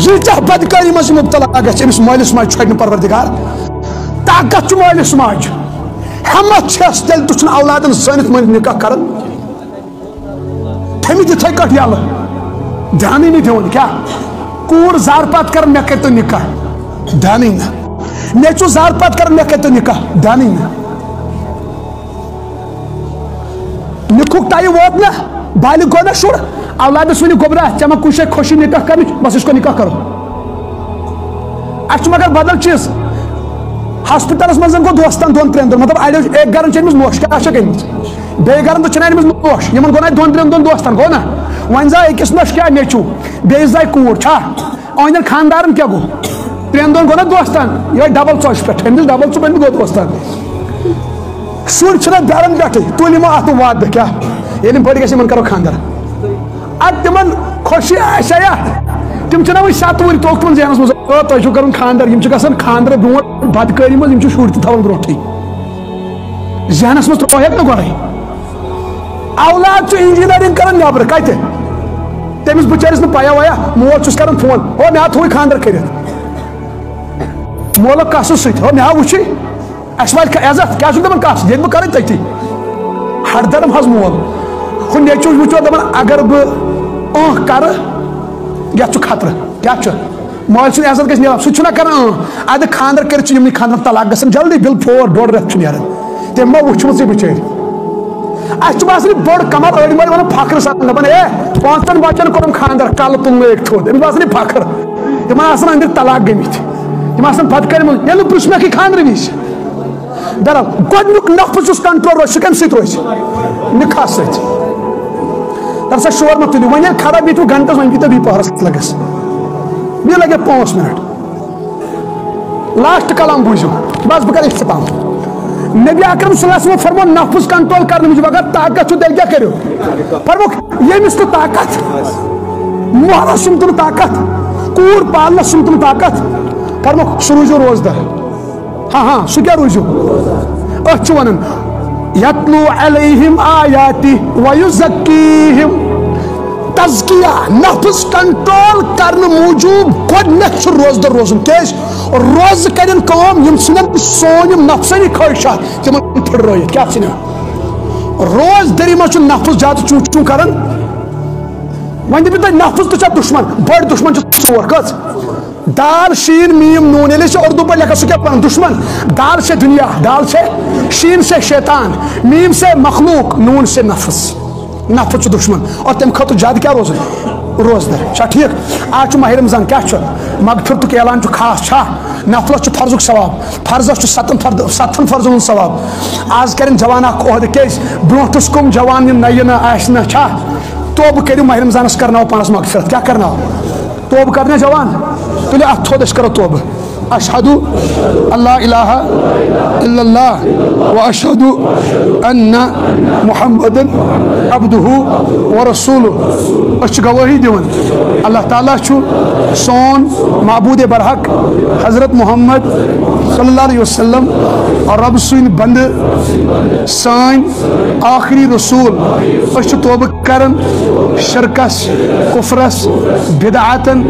ییٖژاہ بدکٲری منٛز یہِ مبتلا گژھِ، أمِس مٲلِس ماجہِ چھُ نہٕ پروردگار۔ طاقت چھُ مٲلِس ماجہِ، ہٮ۪متھ چھس، تیٚلہِ تہِ چھُنہٕ اولادن زٲنِتھ مٲنِتھ نکاح کران۔ تھٔمٕتۍ یِتھَے کٲٹھۍ یَلہٕ، دھیانٕے نہٕ دِوان۔ کیٛاہ؟ کوٗر زارٕ پات کَران، مےٚ کٔرۍتو نِکاح، دھیانٕے نہٕ۔ نیٚچوٗ زارٕ پات کَران، مےٚ کٔرۍتو نِکاح، دھیانٕے نہٕ۔ نِکہُک ٹایم ووت نہ، بالغ گوٚو نہ شُر، اولادَس ؤنِو، گوٚبرا، ژےٚ ما کُنہِ جایہِ خوشی نِکاح کَرنٕچ؟ بَس، أسۍ کَرو نِکاح، کَرو۔ اَسہِ چھُ مگر بدل چیٖز۔ ہاسپِٹلَس منٛز گوٚو دوستَن دۄن ترٛٮ۪ن دۄہَن، مطلب، اَڑیو، اَکہِ گَرَن چھِ أمِس نوش، کیٛاہ چھَکھ أنمٕژ؟ بیٚیہِ گَرَن تہٕ چھِنہٕ أنمٕژ نوش، یِمَن گوٚو نہ دۄن ترٛٮ۪ن دۄہَن دوستَن، گوٚو نہ؟ وۄنۍ زاے أکِس نوش کیٛاہ نیٚچوٗ، بیٚیِس زاے کوٗر، چھا؟ أہٕنٛدٮ۪ن خانٛدارَن کیٛاہ گوٚو؟ ترٛٮ۪ن دۄہَن گوٚو نہ دوستَن، یِہوٚے ڈبل ژۄچہِ پٮ۪ٹھ، أمِس ڈبل ژۄچہِ گوٚو دوستَن۔ شُرۍ چھِنہ بیرَن پٮ۪ٹھٕے، تُلۍ یِمو اَتھٕ وعدٕ کیٛاہ؟ ییٚلہِ یِم بٔڑۍ گژھِ، یِمَن کَرو خانٛدَر۔ اَدٕ تِمَن خوشی آسہِ یا، تِم چھِنہ وٕنہِ ستوُہٕرۍ، توٚک تِمَن ذہنَس منٛز، آ، تۄہہِ چھُو کَرُن خانٛدَر، یِم چھِ گژھان خانٛدرٕ برونٛٹھ بدکٲری منٛز، یِم چھِ شُرۍ تہِ تھاوان برونٛٹھٕے۔ ذہنس منٛز ترٛووہکھ نہ گۄڈے۔ اولاد چھُ انجینئرنگ کران نیبرٕ، کتہِ؟ تٔمِس بچٲرِس نہٕ پیا ویا، مول چھُس کران فون، ہو مےٚ ہا تھووُے خانٛدر کٔرِتھ۔ مولُک کسہٕ سۭتۍ، ہو مےٚ ہا وُچھُے، اسہِ والہِ کا عزت، کیٛاہ چھُکھ دپان کس؟ ییٚتہِ بہٕ کرٕ تٔتی۔ ہٹ درم حظ مول۔ ہُہ نیٚچوٗ وٕچھو دپان، اگر بہٕ آنکھ کرٕ، یتھ چھُ خطرٕ۔ کیٛاہ چھُ؟ مٲلۍ سُنٛد عزت گژھِ نیرُن، سُہ تہِ چھُنہ کران، اۭں۔ ادٕ خانٛدر کٔرِتھ چھُ یِمنٕے خانٛدرن طلاق گژھان جلدی، بِل فور، ڈۄڈ رٮ۪تھ چھُ نیران۔ تٔمۍ ما وٕچھمٕژ یہِ بِچٲرۍ؟ اَسہِ چھُ باسان یہِ بوٚڑ کمال، أڑۍ مٲلۍ ونان فخرٕ سان، دپان، اے، پانٛژن بچن کوٚرُم خانٛدر، کلہٕ تُلنٲیِکھ تھوٚد، أمِس باسان یہِ فخر۔ تِمن آسان أنٛدرۍ طلاق گٔمٕتۍ، تِم آسان بدکارِ منٛز، ییٚلہِ نہٕ پرٛژھمکھٕے خانٛدرٕ وِزِ۔ بہرحال، گۄڈٕنیُک نفس یُس کنٹرول روزِ، سُہ کمہِ سۭتۍ روزِ؟ نکاح سۭتۍ۔ دَپ سا، شور مہ تُلِو، وۄنۍ ییٚلہِ خراب ییٚتہِ وۄنۍ گنٹس، وۄنۍ کۭتیاہ بیٚیہِ پہرس لگس؟ بیٚیہِ لگہِ پانٛژھ منٹ۔ لاسٹ کلام بوٗزِو، بس بہٕ کرٕ اختتام۔ نبی اکرم صلی اللہ علیہ وسلم فرموو، نفس کنٹرول کرنہٕ وِزِ، اگر طاقت چھُ، تیٚلہِ کیٛاہ کٔرِو؟ فرمووُکھ، ییٚمِس نہٕ طاقت، مۄہرس چھُنہٕ تِم طاقت، کوٗر پالنس چھُنہٕ تِم طاقت، فرمووُکھ، سُہ روٗزِو روزدار۔ ہاں، ہاں، سُہ کیٛاہ روٗزِو؟ أتھۍ چھُ وَنان، یتلو علیہم آیاتی ویزکیہم۔ تزکیہ، نفس کنٹرول کرنہٕ موٗجوٗب گۄڈٕنیتھ چھُ روزدار روزُن۔ کیٛازِ؟ روزٕ کرن کٲم، یِم ژھٕنن سون یِم نفسٲنی خٲہِشات، تِمن پھٕٹرٲیِتھ۔ کیٛاہ ژھٕنن؟ روزدٲری منٛز چھُ نفس زیادٕ چوٗ چوٗ کران۔ وۄنۍ دٔپِو تُہۍ، نفس تہٕ چھا دُشمن؟ بٔڑۍ دُشمن چھِ ژور۔ کٔژ؟ دال شین میم نون، ییٚلہِ أسۍ اردو پٲٹھۍ لیکھو، سُہ کیٛاہ پَران؟ دُشمن۔ دال سے دُنیا، دال سے، شین سے شیطان، میم سے مخلوق، نون سے نفس۔ نفس چھُ دُشمن۔ اور تَمہِ خٲطرٕ زیادٕ کیٛاہ روزُن؟ روزدر۔ چھا ٹھیٖک؟ آز چھُ ماہِ رمضان، کیٛاہ چھُ؟ مغفرتُک اعلان چھُ خاص، چھا؟ نفلس چھُ فرضُک ثواب، فرضس چھُ ستن فرض، ستن فرضن ہُنٛد ثواب۔ آز کرن جوان اکھ عہدٕ، کیٛازِ؟ برونٛٹھس کم جوان یِم نَیہِ نہٕ آسہِ نہ، چھا؟ توبہٕ کٔرِو، ماہِ رمضانس کرناو پانس مغفرت۔ کیٛاہ کرناو؟ توبہٕ کر نے جوان، تُلِو اَتھ تھوٚد، أسۍ کرو توبہٕ۔ اشہد ان لا الہ الا اللہ و اشہد ان محمد عبدہ و رسولہ۔ أسۍ چھِ گوٲہی دِوان، اللہ تعالیٰ چھُ سون معبود برحق حضرت محمد صلی اللہ علیہ وسلم، رب سٕنٛدۍ بندٕ، سٲنۍ آخری رسول۔ أسۍ چھِ توبہٕ کران شرکس، کفرس، بدعاتن،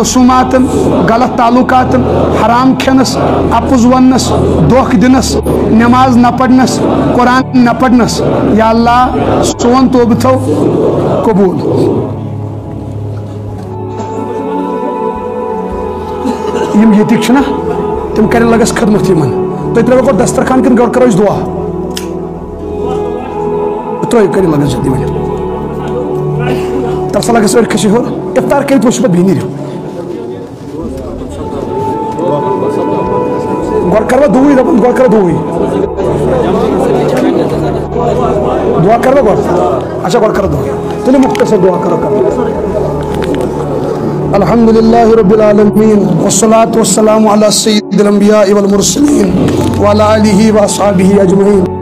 رسوماتن، غلط تعلقاتن، حرام کھٮ۪نس، اپُز وننس، دھوکہ دِنس، نماز نہ پرنس، قرآن نہ پرنس۔ یا اللہ، سون توبہٕ تھو قبول۔ یِم ییٚتِکۍ چھِنہ، تِم کرن لگس خدمت یِمن۔ تُہۍ ترٲیوا گۄڈٕ دسترخوان کِنہٕ گۄڈٕ کرو أسۍ دعا؟ ترٲیِو، کٔرِو لگس جلدی وۄنۍ۔ تَلہٕ سا لگس أڑۍ کھٔسِو ہیوٚر۔ افطار کٔرِتھ وٕچھِو پتہٕ بیٚیہِ نیٖرِو۔ گۄڈٕ کروا دُہٕے دَپان، گۄڈٕ کرو دُہٕے۔ دعا کروا گۄڈٕ؟ اچھا، گۄڈٕ کرو دُہٕے۔ تُلِو مختصر دعا کرو، کرو۔ الحمد لله رب العالمين، والصلاة والسلام على سيد الأنبياء والمرسلين، وعلى آله وأصحابه أجمعين۔